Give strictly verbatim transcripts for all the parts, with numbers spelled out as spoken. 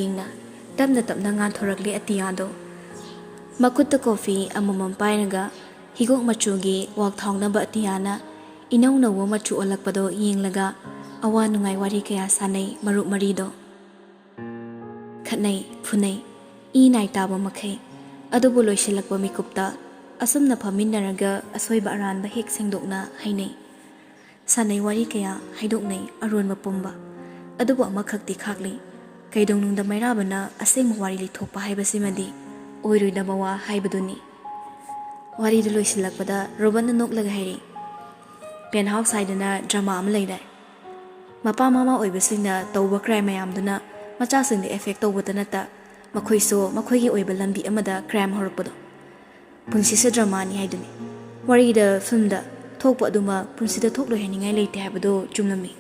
ꯁꯦꯡꯅ ꯇꯞꯅ ꯇꯞꯅ ꯉꯥꯟꯊꯣꯔꯛꯂꯤ ꯑꯇꯤꯌꯥꯗꯣ꯫ ꯃꯈꯨꯠꯇ ꯀꯣꯐꯤ ꯑꯃꯃꯝ ꯄꯥꯏꯔꯒ ꯍꯤꯒꯣꯛ ꯃꯆꯨꯒꯤ ꯋꯥꯛ ꯊꯥꯎꯅꯕ ꯑꯇꯤꯌꯥꯅ ꯏꯅꯧ ꯅꯧꯕ ꯃꯆꯨ ꯑꯣꯜꯂꯛꯄꯗꯣ ꯌꯦꯡꯂꯒ ꯑꯋꯥ ꯅꯨꯡꯉꯥꯏ ꯋꯥꯔꯤ ꯀꯌꯥ ꯁꯥꯟꯅꯩ ꯃꯔꯨꯞ ꯃꯔꯤꯗꯣ꯫ ꯈꯠꯅꯩ, ꯐꯨꯅꯩ, ꯏ ꯅꯥꯏ ꯇꯥꯕ ꯃꯈꯩ꯫ ꯑꯗꯨꯕꯨ ꯂꯣꯏꯁꯤꯜꯂꯛꯄ ꯃꯤꯀꯨꯞꯇ ꯑꯁꯨꯝꯅ ꯐꯝꯃꯤꯟꯅꯔꯒ ꯑꯁꯣꯏꯕ ꯑꯔꯥꯟꯕ ꯍꯦꯛ ꯁꯦꯡꯗꯣꯛꯅ ꯍꯥꯏꯅꯩ꯫ ꯁꯥꯟꯅꯩ ꯋꯥꯔꯤ ꯀꯌꯥ ꯍꯥꯏꯗꯣꯛꯅꯩ ꯑꯔꯣꯟꯕ ꯄꯨꯝꯕ꯫ ꯑꯗꯨꯕꯨ ꯑꯃꯈꯛꯇꯤ ꯈꯥꯛꯂꯤ꯫ ꯀꯩꯗꯧꯅꯨꯡꯗ ꯃꯩꯔꯥꯕꯅ ꯑꯁꯦꯡꯕ ꯋꯥꯔꯤ ꯂꯤꯊꯣꯛꯄ ꯍꯥꯏꯕꯁꯤꯃꯗꯤ ꯑꯣꯏꯔꯣꯏꯗꯕ ꯋꯥ ꯍꯥꯏꯕꯗꯨꯅꯤ꯫ ꯋꯥꯔꯤꯗꯨ ꯂꯣꯏꯁꯤꯜꯂꯛꯄꯗ ꯔꯣꯕꯟꯅ ꯅꯣꯛꯂꯒ ꯍꯥꯏꯔꯤ, "ꯄꯦꯟ ꯍꯥꯎꯁ ꯍꯥꯏꯗꯅ ꯗ꯭ꯔꯃꯥ ꯑꯃ ꯂꯩꯗꯥꯏ? ꯃꯄꯥ ꯃꯃꯥ ꯑꯣꯏꯕꯁꯤꯡꯅ ꯇꯧꯕ ꯀ꯭ꯔꯥꯏꯝ ꯃꯌꯥꯝꯗꯨꯅ ꯃꯆꯥꯁꯤꯡꯗ ꯑꯦꯐꯦꯛ ꯇꯧꯕꯇ ꯅꯠꯇ, ꯃꯈꯣꯏꯁꯨ ꯃꯈꯣꯏꯒꯤ ꯑꯣꯏꯕ ꯂꯝꯕꯤ ꯑꯃꯗ ꯀ꯭ꯔꯥꯏꯝ ꯍꯧꯔꯛꯄꯗꯣ꯫ ꯄꯨꯟꯁꯤꯁꯦ ꯗ꯭ꯔꯃꯥꯅꯤ ꯍꯥꯏꯗꯨꯅꯤ꯫ ꯋꯥꯔꯤꯗ, ꯐꯤꯜꯝꯗ ꯊꯣꯛꯄ ꯑꯗꯨꯃꯛ ꯄꯨꯟꯁꯤꯗ ꯊꯣꯛꯂꯣꯏ ꯍꯥꯏꯅꯤꯡꯉꯥꯏ ꯂꯩꯇꯦ ꯍꯥꯏꯕꯗꯨ ꯆꯨꯝꯂꯝꯃꯤ"꯫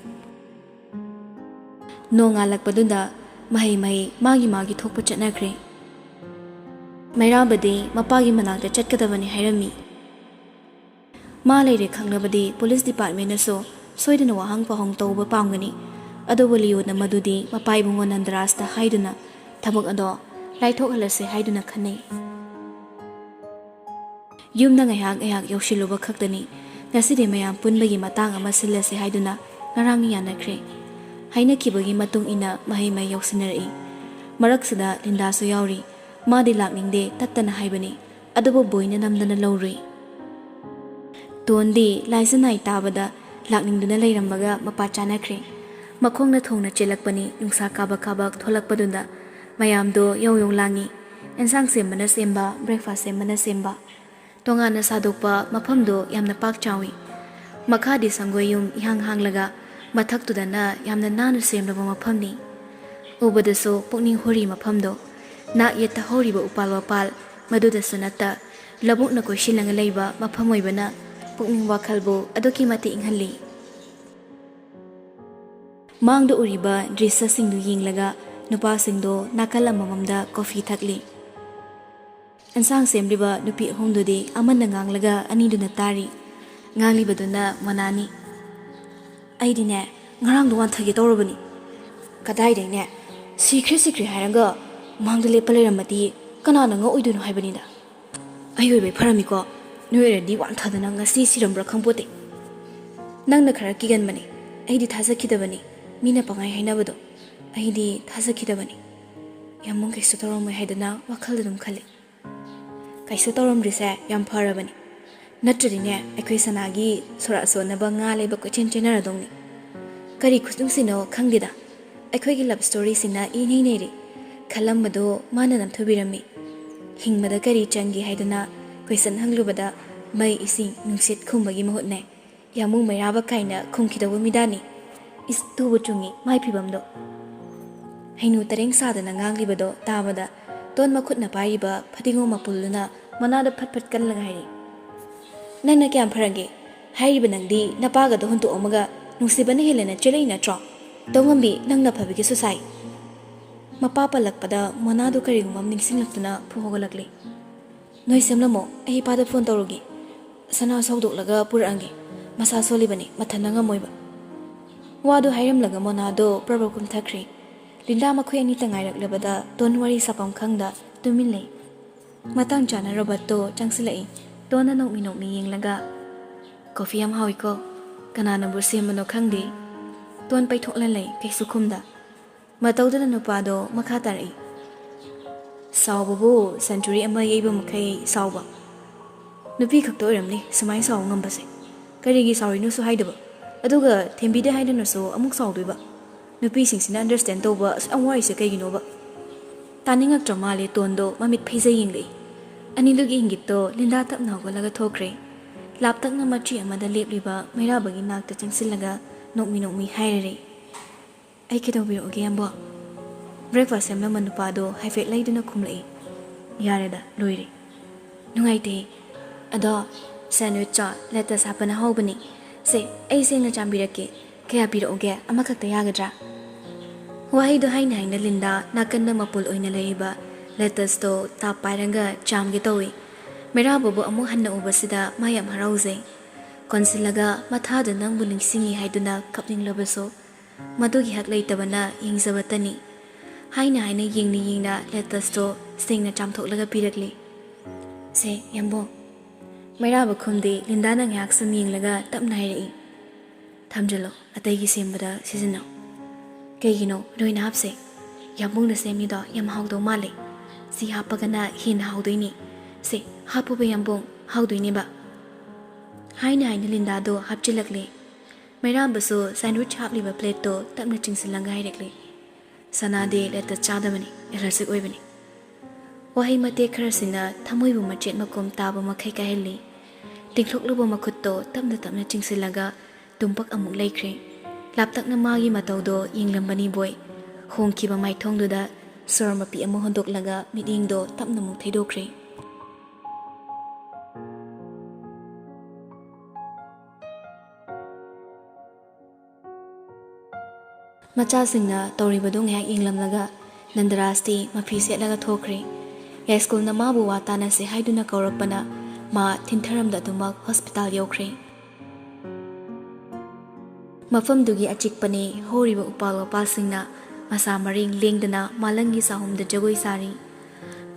ꯅꯣꯡꯉꯥꯜꯂꯛꯄꯗꯨꯗ ꯃꯍꯩ ꯃꯍꯩ ꯃꯥꯒꯤ ꯃꯥꯒꯤ ꯊꯣꯛꯄ ꯆꯠꯅꯈ꯭ꯔꯦ꯫ ꯃꯩꯔꯥꯕꯗꯤ ꯃꯄꯥꯒꯤ ꯃꯅꯥꯛꯇ ꯆꯠꯀꯗꯕꯅꯤ ꯍꯥꯏꯔꯝꯃꯤ꯫ ꯃꯥ ꯂꯩꯔꯦ ꯈꯪꯂꯕꯗꯤ ꯄꯨꯂꯤꯁ ꯗꯤꯄꯥꯔꯠꯃꯦꯟꯅꯁꯨ ꯁꯣꯏꯗꯅ ꯋꯥꯍꯪ ꯄꯥꯎꯍꯪ ꯇꯧꯕ ꯄꯥꯝꯒꯅꯤ꯫ ꯑꯗꯨꯕꯨ ꯂꯤꯌꯣꯅ ꯃꯗꯨꯗꯤ ꯃꯄꯥ ꯏꯕꯨꯡꯉꯣ ꯅꯟꯗꯔꯥꯖꯇ ꯍꯥꯏꯗꯨꯅ ꯊꯕꯛ ꯑꯗꯣ ꯂꯥꯏꯊꯣꯛꯍꯜꯂꯁꯦ ꯍꯥꯏꯗꯨꯅ ꯈꯟꯅꯩ꯫ ꯌꯨꯝꯗ ꯉꯥꯏꯍꯥꯛ ꯉꯥꯏꯍꯥꯛ ꯌꯧꯁꯤꯜꯂꯨꯕ ꯈꯛꯇꯅꯤ꯫ ꯉꯁꯤꯗꯤ ꯃꯌꯥꯝ ꯄꯨꯟꯕꯒꯤ ꯃꯇꯥꯡ ꯑꯃ ꯁꯤꯜꯂꯁꯦ ꯍꯥꯏꯗꯨꯅ ꯉꯔꯥꯡ ꯌꯥꯅꯈ꯭ꯔꯦ꯫ ꯍꯥꯏꯅꯈꯤꯕꯒꯤ ꯃꯇꯨꯡ ꯏꯟꯅ ꯃꯍꯩ ꯃꯍꯩ ꯌꯧꯁꯤꯟꯅꯔꯛꯏ꯫ ꯃꯔꯛꯁꯤꯗ ꯂꯤꯟꯗꯥꯁꯨ ꯌꯥꯎꯔꯤ꯫ ꯃꯥꯗꯤ ꯂꯥꯛꯅꯤꯡꯗꯦ, ꯇꯠꯇꯅ ꯍꯥꯏꯕꯅꯤ꯫ ꯑꯗꯨꯕꯨ ꯕꯣꯏꯅ ꯅꯝꯗꯅ ꯂꯧꯔꯨꯏ꯫ ꯇꯣꯟꯗꯤ ꯂꯥꯏꯖ ꯅꯥꯏ ꯇꯥꯕꯗ ꯂꯥꯛꯅꯤꯡꯗꯨꯅ ꯂꯩꯔꯝꯕꯒ ꯃꯄꯥ ꯆꯥꯅꯈ꯭ꯔꯦ꯫ ꯃꯈꯣꯡꯅ ꯊꯣꯡꯅ ꯆꯦꯜꯂꯛꯄꯅꯤ, ꯅꯨꯡꯁꯥ ꯀꯥꯕꯛ ꯀꯥꯕꯛ ꯊꯣꯛꯂꯛꯄꯗꯨꯗ ꯃꯌꯥꯝꯗꯣ ꯌꯧ ꯌꯧ ꯂꯥꯡꯉꯤ꯫ ꯑꯦꯟꯁꯥꯡ ꯁꯦꯝꯕꯅ ꯁꯦꯝꯕ, ꯕ꯭ꯔꯦꯛꯐꯥꯁ ꯁꯦꯝꯕꯅ ꯁꯦꯝꯕ꯫ ꯇꯣꯉꯥꯟꯅ ꯁꯥꯗꯣꯛꯄ ꯃꯐꯝꯗꯣ ꯌꯥꯝꯅ ꯄꯥꯛ ꯆꯥꯎꯏ꯫ ꯃꯈꯥꯗꯤ ꯁꯪꯒꯣꯏ ꯌꯨꯝ ꯏꯍꯥꯡ ꯍꯥꯡꯂꯒ ꯃꯊꯛꯇꯨꯗꯅ ꯌꯥꯝꯅ ꯅꯥꯟꯅ ꯁꯦꯝꯂꯕ ꯃꯐꯝꯅꯤ꯫ ꯎꯕꯗꯁꯨ ꯄꯨꯛꯅꯤꯡ ꯍꯨꯔꯤ ꯃꯐꯝꯗꯣ꯫ ꯅꯥꯛ ꯌꯦꯠꯇ ꯍꯧꯔꯤꯕ ꯎꯄꯥꯜ ꯋꯥꯄꯥꯜ ꯃꯗꯨꯗꯁꯨ ꯅꯠꯇ ꯂꯧꯕꯨꯛꯅ ꯀꯣꯏꯁꯤꯜꯂꯒ ꯂꯩꯕ ꯃꯐꯝ ꯑꯣꯏꯕꯅ ꯄꯨꯛꯅꯤꯡ ꯋꯥꯈꯜꯕꯨ ꯑꯗꯨꯛꯀꯤ ꯃꯇꯤꯛ ꯏꯪꯍꯜꯂꯤ꯫ ꯃꯥꯡꯗ ꯎꯔꯤꯕ ꯗ꯭ꯔꯤꯁ꯭ꯌꯁꯤꯡꯗꯨ ꯌꯦꯡꯂꯒ ꯅꯨꯄꯥꯁꯤꯡꯗꯣ ꯅꯥꯀꯜ ꯑꯃꯃꯝꯗ ꯀꯣꯐꯤ ꯊꯛꯂꯤ꯫ ꯑꯦꯟꯁꯥꯡ ꯁꯦꯝꯂꯤꯕ ꯅꯨꯄꯤ ꯑꯍꯨꯝꯗꯨꯗꯤ ꯑꯃꯅ ꯉꯥꯡꯂꯒ ꯑꯅꯤꯗꯨꯅ ꯇꯥꯔꯤ꯫ ꯉꯥꯡꯂꯤꯕꯗꯨꯅ ꯃꯣꯅꯥꯅꯤ꯫ "ꯑꯩꯗꯤꯅꯦ, ꯉꯔꯥꯡꯗꯣ ꯋꯥꯟꯊꯒꯦ ꯇꯧꯔꯕꯅꯤ꯫ ꯀꯗꯥꯏꯗꯩꯅꯦ? "ꯁꯤꯈ꯭ꯔꯦ, ꯁꯤꯈ꯭ꯔꯦ" ꯍꯥꯏꯔꯒ ꯃꯥꯡꯗ ꯂꯦꯞꯄ ꯂꯩꯔꯝꯃꯗꯤ ꯀꯅꯥꯅ ꯉꯛꯑꯣꯏꯗꯣꯏꯅꯣ ꯍꯥꯏꯕꯅꯤꯗ꯫ ꯑꯩ ꯑꯣꯏꯕꯩ ꯐꯔꯝꯃꯤꯀꯣ, ꯅꯣꯏ ꯑꯣꯏꯔꯗꯤ ꯋꯥꯟꯊꯗꯅ ꯉꯁꯤ ꯁꯤꯔꯝꯕ꯭ꯔꯥ ꯈꯪꯄꯣꯠꯇꯦ꯫ ꯅꯪꯅ ꯈꯔ ꯀꯤꯒꯟꯕꯅꯦ, ꯑꯩꯗꯤ ꯊꯥꯖꯈꯤꯗꯕꯅꯤ꯫ ꯃꯤꯅ ꯄꯪꯍꯥꯏ ꯍꯥꯏꯅꯕꯗꯣ ꯑꯩꯗꯤ ꯊꯥꯖꯈꯤꯗꯕꯅꯤ꯫ ꯌꯥꯝꯕꯨꯡ ꯀꯩꯁꯨ ꯇꯧꯔꯝꯃꯣꯏ ꯍꯥꯏꯗꯅ ꯋꯥꯈꯜꯗ ꯑꯗꯨꯝ ꯈꯜꯂꯤ꯫ ꯀꯩꯁꯨ ꯇꯧꯔꯝꯗ꯭ꯔꯤꯁꯦ ꯌꯥꯝ ꯐꯔꯕꯅꯤ꯫ ꯅꯠꯇ꯭ꯔꯗꯤꯅꯦ, ꯑꯩꯈꯣꯏ ꯁꯅꯥꯒꯤ ꯁꯣꯔꯥꯠ ꯁꯣꯟꯅꯕ ꯉꯥ ꯂꯩꯕ ꯀꯣꯏꯆꯦꯟ ꯆꯦꯟꯅꯔꯗꯧꯅꯤ꯫ ꯀꯔꯤ ꯈꯨꯅꯨꯡꯁꯤꯅꯣ ꯈꯪꯗꯦꯗ꯫ ꯑꯩꯈꯣꯏꯒꯤ ꯂꯚ ꯁ꯭ꯇꯣꯔꯤꯁꯤꯅ ꯏꯅꯩ ꯅꯩꯔꯤ꯫ ꯈꯜꯂꯝꯕꯗꯣ ꯃꯥꯅ ꯅꯝꯊꯨꯕꯤꯔꯝꯃꯤ꯫ ꯍꯤꯡꯕꯗ ꯀꯔꯤ ꯆꯪꯒꯦ ꯍꯥꯏꯗꯅ ꯀꯣꯏꯁꯟ ꯍꯪꯂꯨꯕꯗ ꯃꯩ, ꯏꯁꯤꯡ, ꯅꯨꯡꯁꯤꯠ ꯈꯨꯝꯕꯒꯤ ꯃꯍꯨꯠꯅꯦ, ꯌꯥꯝꯕꯨꯡ ꯃꯩꯔꯥꯕ ꯀꯥꯏꯅ ꯈꯨꯝꯈꯤꯗꯧꯕ ꯃꯤꯗꯥꯅꯤ꯫ ꯏꯁ, ꯇꯨꯕꯨ ꯆꯨꯡꯉꯤ ꯃꯥꯏ ꯐꯤꯕꯝꯗꯣ꯫ ꯍꯩꯅꯨ ꯇꯔꯦꯡ ꯁꯥꯗꯅ ꯉꯥꯡꯂꯤꯕꯗꯣ ꯇꯥꯕꯗ ꯇꯣꯟ ꯃꯈꯨꯠꯅ ꯄꯥꯏꯔꯤꯕ ꯐꯗꯤꯒꯣꯝ ꯃꯄꯨꯜꯗꯨꯅ ꯃꯅꯥꯗ ꯐꯠ ꯐꯠ ꯀꯜꯂꯒ ꯍꯥꯏꯔꯤ, "ꯅꯪꯅ ꯀꯌꯥꯝ ꯐꯔꯒꯦ? ꯍꯥꯏꯔꯤꯕ ꯅꯪꯗꯤ ꯅꯄꯥꯒꯗꯣ ꯍꯨꯟꯇꯣꯛꯑꯝꯃꯒ ꯅꯨꯡꯁꯤꯕꯅ ꯍꯦꯜꯂꯦꯅ ꯆꯦꯜꯂꯛꯏ ꯅꯠꯇ꯭ꯔꯣ? ꯇꯧꯉꯝꯕꯤ, ꯅꯪꯅ ꯐꯕꯒꯤꯁꯨ ꯁꯥꯏ꯫" ꯃꯄꯥ ꯄꯜꯂꯛꯄꯗ ꯃꯣꯅꯥꯗꯣ ꯀꯔꯤꯒꯨꯝꯕ ꯑꯃ ꯅꯤꯡꯁꯤꯡꯂꯛꯇꯨꯅ ꯐꯨ ꯍꯧꯒꯠꯂꯛꯂꯤ꯫ "ꯅꯣꯏ ꯁꯦꯝꯂꯝꯃꯣ, ꯑꯩ ꯏꯄꯥꯗ ꯐꯣꯟ ꯇꯧꯔꯨꯒꯦ꯫ ꯁꯅꯥ ꯁꯧꯗꯣꯛꯂꯒ ꯄꯨꯔꯛꯑꯒꯦ꯫ ꯃꯁꯥ ꯁꯣꯜꯂꯤꯕꯅꯤ, ꯃꯊꯟꯅ ꯉꯝꯃꯣꯏꯕ꯫" ꯋꯥꯗꯨ ꯍꯥꯏꯔꯝꯂꯒ ꯃꯣꯅꯥꯗꯣ ꯄ꯭ꯔꯕ ꯀꯨꯝꯊꯈ꯭ꯔꯦ꯫ ꯂꯤꯟꯗꯥ ꯃꯈꯣꯏ ꯑꯅꯤꯇ ꯉꯥꯏꯔꯛꯂꯕꯗ ꯇꯣꯟ ꯋꯥꯔꯤ ꯁꯥꯐꯝ ꯈꯪꯗ ꯇꯨꯃꯤꯟ ꯂꯩ꯫ ꯃꯇꯥꯡ ꯆꯥꯅ ꯔꯣꯕꯔꯠꯇꯣ ꯆꯪꯁꯤꯜꯂꯛꯏ꯫ ꯇꯣꯟꯅ ꯅꯣꯛꯃꯤ ꯅꯣꯛꯃꯤ ꯌꯦꯡꯂꯒ, "ꯀꯣꯐꯤ ꯌꯥꯝ ꯍꯥꯎꯏꯀꯣ꯫ ꯀꯅꯥꯅꯕꯨ ꯁꯦꯝꯕꯅꯣ ꯈꯪꯗꯦ꯫" ꯇꯣꯟ ꯄꯩꯊꯣꯛꯂ ꯂꯩ, ꯀꯩꯁꯨ ꯈꯨꯝꯗ꯫ ꯃꯇꯧꯗꯨꯅ ꯅꯨꯄꯥꯗꯣ ꯃꯈꯥ ꯇꯥꯔꯛꯏ, "ꯁꯥꯎꯕꯕꯨ ꯁꯦꯟꯆꯨꯔꯤ ꯑꯃ ꯌꯩꯕ ꯃꯈꯩ ꯁꯥꯎꯕ꯫ ꯅꯨꯄꯤ ꯈꯛꯇ ꯑꯣꯏꯔꯝꯅꯤ ꯁꯨꯃꯥꯏꯅ ꯁꯥꯎꯕ ꯉꯝꯕꯁꯦ꯫ ꯀꯔꯤꯒꯤ ꯁꯥꯎꯔꯤꯅꯣꯁꯨ ꯍꯥꯏꯗꯕ, ꯑꯗꯨꯒ ꯊꯦꯝꯕꯤꯗꯦ ꯍꯥꯏꯗꯨꯅꯁꯨ ꯑꯃꯨꯛ ꯁꯥꯎꯗꯣꯏꯕ꯫ ꯅꯨꯄꯤꯁꯤꯡꯁꯤꯅ ꯑꯟꯗꯔꯁꯇꯦꯟ ꯇꯧꯕ ꯑꯁꯨꯛ ꯌꯥꯝ ꯋꯥꯔꯤꯁꯦ ꯀꯩꯒꯤꯅꯣꯕ?" ꯇꯥꯅꯤꯡꯉꯛꯇ꯭ꯔ ꯃꯥꯜꯂꯦ ꯇꯣꯟꯗꯣ ꯃꯃꯤꯠ ꯐꯩꯖꯩ ꯌꯦꯡꯂꯛꯏ꯫ ꯑꯅꯤꯗꯨꯒꯤ ꯏꯪꯒꯤꯠꯇꯣ ꯂꯤꯟꯗꯥ ꯇꯞꯅ ꯍꯧꯒꯠꯂꯒ ꯊꯣꯛꯈ꯭ꯔꯦ꯫ ꯂꯥꯞꯇꯛꯅ ꯃꯆꯤ ꯑꯃꯗ ꯂꯦꯞꯂꯤꯕ ꯃꯩꯔꯥꯕꯒꯤ ꯅꯥꯛꯇ ꯆꯪꯁꯤꯜꯂꯒ ꯅꯣꯛꯃꯤ ꯅꯣꯛꯃꯤ ꯍꯥꯏꯔꯔꯦ, "ꯑꯩ ꯀꯩꯗꯧꯕꯤꯔꯛꯎꯒꯦ, ꯌꯥꯝꯕꯣ?" ꯕ꯭ꯔꯦꯛꯐꯥꯁ ꯁꯦꯝꯂꯝꯕ ꯅꯨꯄꯥꯗꯣ ꯍꯥꯏꯐꯦꯠ ꯂꯩꯗꯨꯅ ꯈꯨꯝꯂꯛꯏ, "ꯌꯥꯔꯦꯗ, ꯂꯣꯏꯔꯦ꯫" "ꯅꯨꯡꯉꯥꯏꯇꯦ꯫ ꯑꯗꯣ ꯁꯦꯟꯋꯤꯆꯇꯣ ꯂꯦꯇꯁ ꯍꯥꯞꯄꯅ ꯍꯥꯎꯕꯅꯤ꯫ ꯁꯦ, ꯑꯩ ꯁꯦꯡꯅ ꯆꯥꯝꯕꯤꯔꯛꯀꯦ꯫ ꯀꯌꯥ ꯄꯤꯔꯛꯎꯒꯦ? ꯑꯃꯈꯛꯇ ꯌꯥꯒꯗ꯭ꯔꯥ?" ꯋꯥꯍꯩꯗꯣ ꯍꯥꯏꯅ ꯍꯥꯏꯅ ꯂꯤꯟꯗꯥ ꯅꯥꯀꯟꯗ ꯃꯄꯨꯜ ꯑꯣꯏꯅ ꯂꯩꯔꯤꯕ ꯂꯦꯇꯁꯇꯣ ꯇꯥꯞ ꯄꯥꯏꯔꯒ ꯆꯥꯝꯒꯦ ꯇꯧꯏ꯫ ꯃꯩꯔꯥꯕꯕꯨ ꯑꯃꯨꯛ ꯍꯟꯅ ꯎꯕꯁꯤꯗ ꯃꯥ ꯌꯥꯝ ꯍꯔꯥꯎꯖꯩ꯫ ꯀꯣꯟꯁꯤꯜꯂꯒ ꯃꯊꯥꯗ ꯅꯪꯕꯨ ꯅꯤꯡꯁꯤꯡꯉꯤ ꯍꯥꯏꯗꯨꯅ ꯀꯞꯅꯤꯡꯂꯕꯁꯨ ꯃꯗꯨꯒꯤ ꯍꯛ ꯂꯩꯇꯕꯅ ꯌꯦꯡꯖꯕꯇꯅꯤ꯫ ꯍꯥꯏꯅ ꯍꯥꯏꯅ ꯌꯦꯡꯅ ꯌꯦꯡꯅ ꯂꯦꯇꯁꯇꯣ ꯁꯦꯡꯅ ꯆꯥꯝꯊꯣꯛꯂꯒ ꯄꯤꯔꯛꯂꯤ꯫ "ꯁꯦ, ꯌꯥꯝꯕꯨꯡ꯫" ꯃꯩꯔꯥꯕ ꯈꯨꯝꯗꯦ꯫ ꯂꯤꯟꯗꯥꯅ ꯉꯥꯏꯍꯥꯛ ꯁꯨꯝ ꯌꯦꯡꯂꯒ ꯇꯞꯅ ꯍꯥꯏꯔꯛꯏ, "ꯊꯝꯖꯤꯜꯂꯣ, ꯑꯇꯩꯒꯤ ꯁꯦꯝꯕꯗ ꯁꯤꯖꯤꯟꯅꯧ꯫" "ꯀꯩꯒꯤꯅꯣ ꯅꯣꯏꯅ ꯍꯥꯞꯁꯦ? ꯌꯥꯝꯕꯨꯡꯅ ꯁꯦꯝꯃꯤꯗꯣ ꯌꯥꯝ ꯍꯥꯎꯗꯧ ꯃꯥꯜꯂꯦ꯫ ꯁꯤ ꯍꯥꯞꯄꯒꯅ ꯍꯦꯟꯅ ꯍꯥꯎꯗꯣꯏꯅꯤ꯫ ꯁꯦ, ꯍꯥꯞꯄꯨꯕ ꯌꯥꯝꯕꯨꯡ, ꯍꯥꯎꯗꯣꯏꯅꯦꯕ꯫" ꯍꯥꯏꯅ ꯍꯥꯏꯅ ꯂꯤꯟꯗꯥꯗꯣ ꯍꯥꯞꯆꯤꯜꯂꯛꯂꯦ꯫ ꯃꯩꯔꯥꯕꯁꯨ ꯁꯦꯟꯋꯤꯆ ꯍꯥꯞꯂꯤꯕ ꯄ꯭ꯂꯦꯠꯇꯣ ꯇꯞꯅ ꯆꯤꯡꯁꯤꯜꯂꯒ ꯍꯥꯏꯔꯛꯂꯦ꯫ "ꯁꯅꯥꯗꯤ ꯂꯦꯇꯁ ꯆꯥꯗꯕꯅꯤ, ꯑꯦꯂꯔꯖꯤꯛ ꯑꯣꯏꯕꯅꯤ꯫" ꯋꯥꯍꯩ ꯃꯇꯦꯛ ꯈꯔꯁꯤꯅ ꯊꯃꯣꯏꯕꯨ ꯃꯆꯦꯠ ꯃꯀꯨꯝ ꯇꯥꯕ ꯃꯈꯩ ꯀꯥꯏꯍꯜꯂꯤ꯫ ꯇꯤꯡꯊꯣꯛꯂꯨꯕ ꯃꯈꯨꯠꯇꯣ ꯇꯞꯅ ꯇꯞꯅ ꯆꯤꯡꯁꯤꯜꯂꯒ ꯇꯨꯝꯄꯛ ꯑꯃꯨꯛ ꯂꯩꯈ꯭ꯔꯦ꯫ ꯂꯥꯞꯇꯛꯅ ꯃꯥꯒꯤ ꯃꯇꯧꯗꯣ ꯌꯦꯡꯂꯝꯕꯅꯤ ꯕꯣꯏ꯫ ꯍꯣꯡꯈꯤꯕ ꯃꯥꯏꯊꯣꯡꯗꯨꯗ ꯁꯣꯔ ꯃꯄꯤ ꯑꯃ ꯍꯣꯟꯗꯣꯛꯂꯒ ꯃꯤꯠꯌꯦꯡꯗꯣ ꯇꯞꯅ ꯑꯃꯨꯛ ꯊꯩꯗꯣꯛꯈ꯭ꯔꯦ꯫ ꯃꯆꯥꯁꯤꯡꯅ ꯇꯧꯔꯤꯕꯗꯨ ꯉꯥꯏꯍꯥꯛ ꯌꯦꯡꯂꯝꯂꯒ ꯅꯟꯗꯔꯥꯖꯇꯤ ꯃꯐꯤ ꯁꯦꯠꯂꯒ ꯊꯣꯛꯈ꯭ꯔꯦ꯫ ꯌꯥꯏꯁ꯭ꯀꯨꯜꯅ ꯃꯥꯕꯨ ꯋꯥ ꯇꯥꯅꯁꯦ ꯍꯥꯏꯗꯨꯅ ꯀꯧꯔꯛꯄꯅ ꯃꯥ ꯊꯤꯟꯊꯔꯝꯗ ꯑꯗꯨꯃꯛ ꯍꯣꯁꯄꯤꯇꯥꯜ ꯌꯧꯈ꯭ꯔꯦ꯫ ꯃꯐꯝꯗꯨꯒꯤ ꯑꯆꯤꯛꯄꯅꯦ ꯍꯧꯔꯤꯕ ꯎꯄꯥꯜ ꯋꯥꯄꯥꯜꯁꯤꯡꯅ ꯃꯁꯥ ꯃꯔꯦꯡ ꯂꯦꯡꯗꯅ ꯃꯥꯂꯪꯒꯤ ꯁꯥꯍꯨꯝꯗ ꯖꯒꯣꯏ ꯁꯥꯔꯤ꯫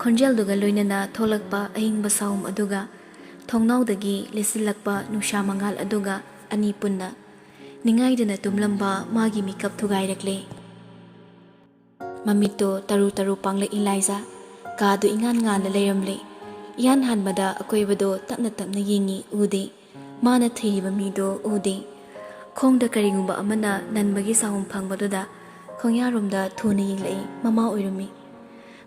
ꯈꯣꯟꯖꯦꯜꯗꯨꯒ ꯂꯣꯏꯅꯅ ꯊꯣꯛꯂꯛꯄ ꯑꯏꯪꯕ ꯁꯥꯍꯨꯝ ꯑꯗꯨꯒ ꯊꯣꯡꯅꯥꯎꯗꯒꯤ ꯂꯤꯠꯁꯤꯜꯂꯛꯄ ꯅꯨꯡꯁꯥ ꯃꯉꯥꯜ ꯑꯗꯨꯒ ꯑꯅꯤ ꯄꯨꯟꯅ ꯅꯤꯡꯉꯥꯏꯗꯅ ꯇꯨꯝꯂꯝꯕ ꯃꯥꯒꯤ ꯃꯤꯀꯞ ꯊꯨꯒꯥꯏꯔꯛꯂꯦ꯫ ꯃꯃꯤꯠꯇꯣ ꯇꯔꯨ ꯇꯔꯨ ꯄꯥꯡꯂꯛꯏ ꯂꯥꯏꯖꯥ꯫ ꯀꯥꯗꯨ ꯏꯉꯥꯟ ꯉꯥꯟꯅ ꯂꯩꯔꯝꯂꯦ꯫ ꯏꯍꯥꯟ ꯍꯥꯟꯕꯗ ꯑꯀꯣꯏꯕꯗꯣ ꯇꯞꯅ ꯇꯞꯅ ꯌꯦꯡꯉꯤ, ꯎꯗꯦ꯫ ꯃꯥꯅ ꯊꯤꯔꯤꯕ ꯃꯤꯗꯣ ꯎꯗꯦ꯫ ꯈꯣꯡꯗ ꯀꯔꯤꯒꯨꯝꯕ ꯑꯃꯅ ꯅꯟꯕꯒꯤ ꯁꯥꯍꯨꯝ ꯐꯪꯕꯗꯨꯗ ꯈꯣꯡꯌꯥꯔꯣꯝꯗ ꯊꯨꯅ ꯌꯦꯡꯂꯛꯏ, ꯃꯃꯥ ꯑꯣꯏꯔꯝꯃꯤ꯫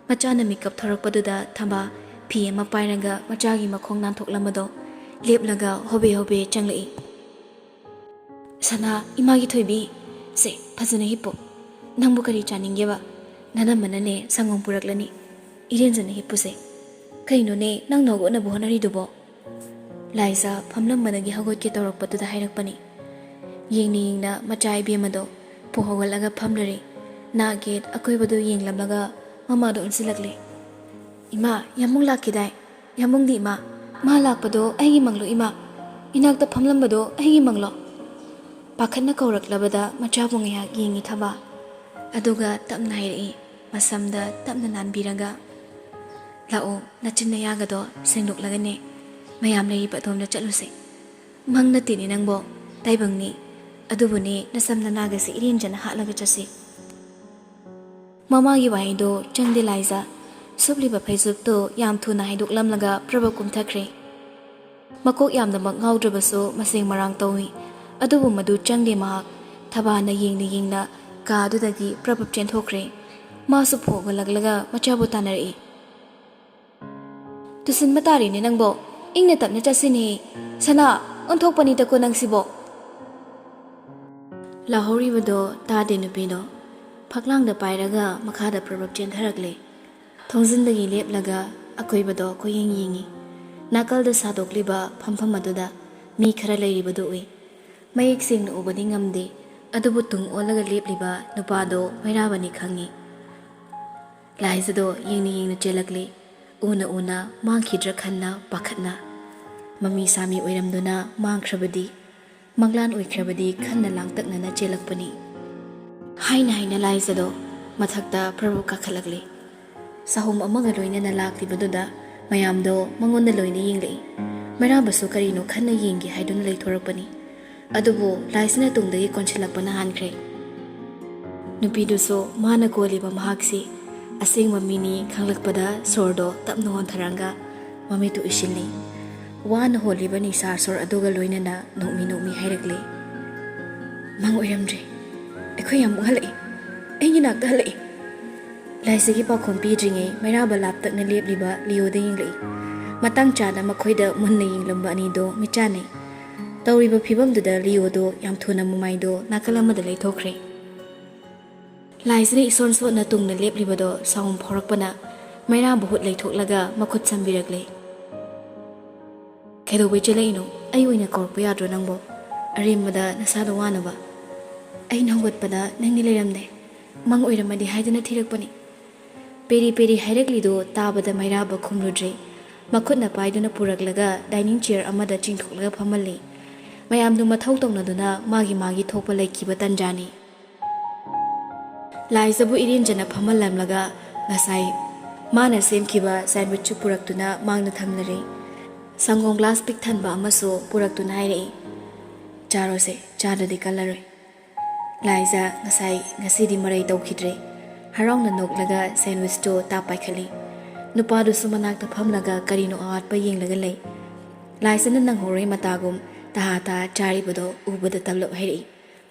ꯃꯆꯥꯅ ꯃꯤꯀꯞ ꯊꯣꯔꯛꯄꯗꯨꯗ ꯊꯝꯕꯥ ꯐꯤ ꯑꯃ ꯄꯥꯏꯔꯒ ꯃꯆꯥꯒꯤ ꯃꯈꯣꯡ ꯅꯥꯟꯊꯣꯛꯂꯝꯕꯗꯣ ꯂꯦꯞꯂꯒ ꯍꯣꯕꯦ ꯍꯣꯕꯦ ꯆꯪꯂꯛꯏ꯫ "ꯁꯅꯥ, ꯏꯃꯥꯒꯤ ꯊꯣꯏꯕꯤ, ꯁꯦ, ꯐꯖꯅ ꯍꯤꯞꯄꯣ꯫ ꯅꯪꯕꯨ ꯀꯔꯤ ꯆꯥꯅꯤꯡꯒꯦꯕ? ꯅꯅꯝꯃꯅꯅꯦ ꯁꯪꯒꯣꯝ ꯄꯨꯔꯛꯂꯅꯤ꯫ ꯏꯔꯦꯟꯖꯅ ꯍꯤꯞꯄꯨꯁꯦ꯫" "ꯀꯩꯅꯣꯅꯦ, ꯅꯪꯅ ꯍꯧꯒꯠꯅꯕ ꯍꯣꯠꯅꯔꯤꯗꯨꯕꯣ?" ꯂꯥꯏꯖꯥ ꯐꯝꯂꯝꯕꯗꯒꯤ ꯍꯧꯒꯠꯀꯦ ꯇꯧꯔꯛꯄꯗꯨꯗ ꯍꯥꯏꯔꯛꯄꯅꯤ꯫ ꯌꯦꯡꯅ ꯌꯦꯡꯅ ꯃꯆꯥ ꯏꯕꯦꯝꯃꯗꯣ ꯄꯨ ꯍꯧꯒꯠꯂꯒ ꯐꯝꯂꯔꯦ꯫ ꯅꯥꯛ ꯌꯦꯠ ꯑꯀꯣꯏꯕꯗꯨ ꯌꯦꯡꯂꯝꯂꯒ ꯃꯃꯥꯗꯣ ꯑꯣꯟꯁꯤꯜꯂꯛꯂꯦ꯫ "ꯏꯃꯥ, ꯌꯥꯝꯕꯨꯡ ꯂꯥꯛꯈꯤꯗꯥꯏ? ꯌꯥꯝꯕꯨꯡꯗꯤ ꯏꯃꯥ?" "ꯃꯥ ꯂꯥꯛꯄꯗꯣ ꯑꯩꯒꯤ ꯃꯪꯂꯣ ꯏꯃꯥ? ꯏꯅꯥꯛꯇ ꯐꯝꯂꯝꯕꯗꯣ ꯑꯩꯒꯤ ꯃꯪꯂꯣ?" ꯄꯥꯈꯠꯅ ꯀꯧꯔꯛꯂꯕꯗ ꯃꯆꯥꯕꯨ ꯉꯥꯏꯍꯥꯛ ꯌꯦꯡꯉꯤ ꯊꯕꯥ꯫ ꯑꯗꯨꯒ ꯇꯞꯅ ꯍꯥꯏꯔꯛꯏ, ꯃꯁꯝꯗ ꯇꯞꯅ ꯅꯥꯟꯕꯤꯔꯒ, "ꯂꯥꯛꯑꯣ, ꯅꯆꯤꯟ ꯅꯌꯥꯒꯗꯣ ꯁꯦꯡꯗꯣꯛꯂꯒꯅꯦ ꯃꯌꯥꯝ ꯂꯩꯔꯤꯕ ꯑꯗꯣꯝꯗ ꯆꯠꯂꯨꯁꯦ꯫ ꯃꯪ ꯅꯠꯇꯦꯅꯦ ꯅꯪꯕꯣ, ꯇꯥꯏꯕꯪꯅꯤ꯫ ꯑꯗꯨꯕꯨꯅꯦ ꯅꯁꯝ ꯅꯅꯥꯒꯁꯦ ꯏꯔꯦꯟꯖꯅ ꯍꯥꯠꯂꯒ ꯆꯠꯁꯤ꯫" ꯃꯃꯥꯒꯤ ꯋꯥꯍꯩꯗꯣ ꯆꯪꯗꯦ ꯂꯥꯏꯖ꯫ ꯁꯨꯞꯂꯤꯕ ꯐꯩꯖꯨꯞꯇꯣ ꯌꯥꯝ ꯊꯨꯅ ꯍꯥꯏꯗꯣꯛꯂꯝꯂꯒ ꯄ꯭ꯔꯚ ꯀꯨꯝꯊꯈ꯭ꯔꯦ꯫ ꯃꯀꯣꯛ ꯌꯥꯝꯅꯃꯛ ꯉꯥꯎꯗ꯭ꯔꯕꯁꯨ ꯃꯁꯦꯡ ꯃꯔꯥꯡ ꯇꯧꯏ꯫ ꯑꯗꯨꯕꯨ ꯃꯗꯨ ꯆꯪꯗꯦ ꯃꯍꯥꯛ꯫ ꯊꯕꯥꯅ ꯌꯦꯡꯅ ꯌꯦꯡꯅ ꯀꯥ ꯑꯗꯨꯗꯒꯤ ꯄ꯭ꯔꯚ ꯆꯦꯟꯊꯣꯛꯈ꯭ꯔꯦ꯫ ꯃꯥꯁꯨ ꯐꯣꯡꯒꯠꯂꯛꯂꯒ ꯃꯆꯥꯕꯨ ꯇꯥꯟꯅꯔꯛꯏ꯫ "ꯇꯨꯁꯤꯟꯕ ꯇꯥꯔꯦꯅꯦ ꯅꯪꯕꯣ꯫ ꯏꯪꯅ ꯇꯞꯅ ꯆꯠꯁꯤꯅꯦ꯫ ꯁꯅꯥ, ꯑꯣꯟꯊꯣꯛꯄꯅꯤꯗꯀꯣ ꯅꯪꯁꯤꯕꯣ꯫" ꯂꯥꯎꯍꯧꯔꯤꯕꯗꯣ ꯇꯥꯗꯦ ꯅꯨꯄꯤꯗꯣ꯫ ꯐꯛꯂꯥꯡꯗ ꯄꯥꯏꯔꯒ ꯃꯈꯥꯗ ꯄ꯭ꯔꯚ ꯆꯦꯟꯊꯔꯛꯂꯦ꯫ ꯊꯣꯡꯖꯤꯟꯗꯒꯤ ꯂꯦꯞꯂꯒ ꯑꯀꯣꯏꯕꯗꯣ ꯀꯣꯏꯌꯦꯡ ꯌꯦꯡꯉꯤ꯫ ꯅꯥꯀꯜꯗ ꯁꯥꯗꯣꯛꯂꯤꯕ ꯐꯝꯐꯝ ꯑꯗꯨꯗ ꯃꯤ ꯈꯔ ꯂꯩꯔꯤꯕꯗꯨ ꯎꯏ꯫ ꯃꯌꯦꯛ ꯁꯦꯡꯅ ꯎꯕꯗꯤ ꯉꯝꯗꯦ, ꯑꯗꯨꯕꯨ ꯇꯨꯡ ꯑꯣꯜꯂꯒ ꯂꯦꯞꯂꯤꯕ ꯅꯨꯄꯥꯗꯣ ꯃꯩꯔꯥꯕꯅꯤ ꯈꯪꯉꯤ꯫ ꯂꯥꯏꯖꯗꯣ ꯌꯦꯡꯅ ꯌꯦꯡꯅ ꯆꯦꯜꯂꯛꯂꯤ꯫ ꯎꯅ ꯎꯅ ꯃꯥꯡꯈꯤꯗ꯭ꯔꯥ ꯈꯟꯅ ꯄꯥꯈꯠꯅ꯫ ꯃꯃꯤ ꯁꯥꯃꯤ ꯑꯣꯏꯔꯝꯗꯨꯅ ꯃꯥꯡꯈ꯭ꯔꯕꯗꯤ, ꯃꯪꯂꯥꯟ ꯑꯣꯏꯈ꯭ꯔꯕꯗꯤ ꯈꯟꯅ ꯂꯥꯡꯇꯛꯅꯅ ꯆꯦꯜꯂꯛꯄꯅꯤ꯫ ꯍꯥꯏꯅ ꯍꯥꯏꯅ ꯂꯥꯏꯖꯗꯣ ꯃꯊꯛꯇ ꯄ꯭ꯔꯚꯨ ꯀꯥꯈꯠꯂꯛꯂꯤ꯫ ꯁꯥꯍꯨꯝ ꯑꯃꯒ ꯂꯣꯏꯅꯅ ꯂꯥꯛꯂꯤꯕꯗꯨꯗ ꯃꯌꯥꯝꯗꯣ ꯃꯉꯣꯟꯗ ꯂꯣꯏꯅ ꯌꯦꯡꯂꯛꯏ꯫ ꯃꯩꯔꯥꯕꯁꯨ ꯀꯔꯤꯅꯣ ꯈꯟꯅ ꯌꯦꯡꯒꯦ ꯍꯥꯏꯗꯨꯅ ꯂꯩꯊꯣꯔꯛꯄꯅꯤ꯫ ꯑꯗꯨꯕꯨ ꯂꯥꯏꯁꯤꯅ ꯇꯨꯡꯗꯒꯤ ꯀꯣꯟꯁꯤꯜꯂꯛꯄꯅ ꯍꯥꯟꯈ꯭ꯔꯦ꯫ ꯅꯨꯄꯤꯗꯨꯁꯨ ꯃꯥꯅ ꯀꯣꯜꯂꯤꯕ ꯃꯍꯥꯛꯁꯤ ꯑꯁꯦꯡꯕ ꯃꯤꯅꯤ ꯈꯪꯂꯛꯄꯗ ꯁꯣꯔꯗꯣ ꯇꯞꯅ ꯍꯣꯟꯊꯔꯒ ꯃꯃꯤꯠꯇꯨ ꯎꯏꯁꯤꯜꯂꯤ꯫ ꯋꯥꯅ ꯍꯣꯜꯂꯤꯕ ꯅꯤꯡꯁꯥ ꯁꯣꯔ ꯑꯗꯨꯒ ꯂꯣꯏꯅꯅ ꯅꯣꯛꯃꯤ ꯅꯣꯛꯃꯤ ꯍꯥꯏꯔꯛꯂꯤ, "ꯃꯪ ꯑꯣꯏꯔꯝꯗ꯭ꯔꯦ꯫ ꯑꯩꯈꯣꯏ ꯌꯥꯝ ꯃꯨꯛꯍꯜꯂꯛꯏ꯫ ꯑꯩꯒꯤ ꯅꯥꯛꯇ ꯍꯜꯂꯛꯏ꯫" ꯂꯥꯏꯁꯤꯒꯤ ꯄꯥꯎꯈꯨꯝ ꯄꯤꯗ꯭ꯔꯤꯉꯩ ꯃꯩꯔꯥꯕ ꯂꯥꯞꯇꯛꯅ ꯂꯦꯞꯂꯤꯕ ꯂꯤꯑꯣꯗ ꯌꯦꯡꯂꯛꯏ꯫ ꯃꯇꯥꯡ ꯆꯥꯅ ꯃꯈꯣꯏꯗ ꯃꯨꯟꯅ ꯌꯦꯡꯂꯝꯕ ꯑꯅꯤꯗꯣ ꯃꯤꯠꯆꯥꯟꯅꯩ꯫ ꯇꯧꯔꯤꯕ ꯐꯤꯕꯝꯗꯨꯗ ꯂꯤꯑꯣꯗꯣ ꯌꯥꯝ ꯊꯨꯅ ꯃꯃꯥꯏꯗꯣ ꯅꯥꯀꯜ ꯑꯃꯗ ꯂꯩꯊꯣꯛꯈ꯭ꯔꯦ꯫ ꯂꯥꯏꯁꯤꯅ ꯏꯁꯣꯟ ꯁꯣꯟꯅ ꯇꯨꯡꯗ ꯂꯦꯞꯂꯤꯕꯗꯣ ꯁꯥꯎꯝ ꯐꯥꯎꯔꯛꯄꯅ ꯃꯩꯔꯥꯕ ꯍꯨꯠ ꯂꯩꯊꯣꯛꯂꯒ ꯃꯈꯨꯠ ꯁꯝꯕꯤꯔꯛꯂꯦ꯫ "ꯀꯩꯗꯧꯕꯩ ꯆꯦꯜꯂꯛꯏꯅꯣ? ꯑꯩ ꯑꯣꯏꯅ ꯀꯧꯔꯛꯄ ꯌꯥꯗ꯭ꯔꯣ ꯅꯪꯕꯣ? ꯑꯔꯦꯝꯕꯗ ꯅꯁꯥꯗꯣ ꯋꯥꯅꯕ꯫" "ꯑꯩꯅ ꯍꯧꯒꯠꯄꯗ ꯅꯪꯗꯤ ꯂꯩꯔꯝꯗꯦ꯫ ꯃꯪ ꯑꯣꯏꯔꯝꯃꯗꯤ ꯍꯥꯏꯗꯨꯅ ꯊꯤꯔꯛꯄꯅꯤ꯫" ꯄꯦꯔꯤ ꯄꯦꯔꯤ ꯍꯥꯏꯔꯛꯂꯤꯗꯣ ꯇꯥꯕꯗ ꯃꯩꯔꯥꯕ ꯈꯨꯝꯂꯨꯗ꯭ꯔꯦ꯫ ꯃꯈꯨꯠꯅ ꯄꯥꯏꯗꯨꯅ ꯄꯨꯔꯛꯂꯒ ꯗꯥꯏꯅꯤꯡ ꯆꯤꯌꯔ ꯑꯃꯗ ꯆꯤꯡꯊꯣꯛꯂꯒ ꯐꯝꯍꯜꯂꯤ꯫ ꯃꯌꯥꯝꯗꯨ ꯃꯊꯧ ꯇꯧꯅꯗꯨꯅ ꯃꯥꯒꯤ ꯃꯥꯒꯤ ꯊꯣꯛꯄ ꯂꯩꯈꯤꯕ ꯇꯟꯖꯥꯅꯤ꯫ ꯂꯥꯏꯖꯕꯨ ꯏꯔꯦꯟꯖꯅ ꯐꯝꯍꯜꯂꯝꯂꯒ ꯉꯁꯥꯏ ꯃꯥꯅ ꯁꯦꯝꯈꯤꯕ ꯁꯦꯟꯋꯤꯆꯁꯨ ꯄꯨꯔꯛꯇꯨꯅ ꯃꯥꯡꯗ ꯊꯝꯂꯔꯦ꯫ ꯁꯪꯒꯣꯝ ꯒ꯭ꯂꯥꯁ ꯄꯤꯛ ꯊꯟꯕ ꯑꯃꯁꯨ ꯄꯨꯔꯛꯇꯨꯅ ꯍꯥꯏꯔꯛꯏ, "ꯆꯥꯔꯣꯁꯦ, ꯆꯥꯗ꯭ꯔꯗꯤ ꯀꯜꯂꯔꯣꯏ"꯫ ꯂꯥꯏꯖ ꯉꯁꯥꯏ ꯉꯁꯤꯗꯤ ꯃꯔꯩ ꯇꯧꯈꯤꯗ꯭ꯔꯦ꯫ ꯍꯔꯥꯎꯅ ꯅꯣꯛꯂꯒ ꯁꯦꯟꯋꯤꯆꯇꯨ ꯇꯥꯞ ꯄꯥꯏꯈꯠꯂꯤ꯫ ꯅꯨꯄꯥꯗꯨꯁꯨ ꯃꯅꯥꯛꯇ ꯐꯝꯂꯒ ꯀꯔꯤꯅꯣ ꯑꯋꯥꯠꯄ ꯌꯦꯡꯂꯒ ꯂꯩ꯫ ꯂꯥꯏꯖꯅ ꯅꯪꯍꯧꯔꯣꯏ ꯃꯇꯥꯒꯨꯝ ꯇꯍꯥ ꯇꯍꯥ ꯆꯥꯔꯤꯕꯗꯣ ꯎꯕꯗ ꯇꯞꯂꯞ ꯍꯥꯏꯔꯛꯏ,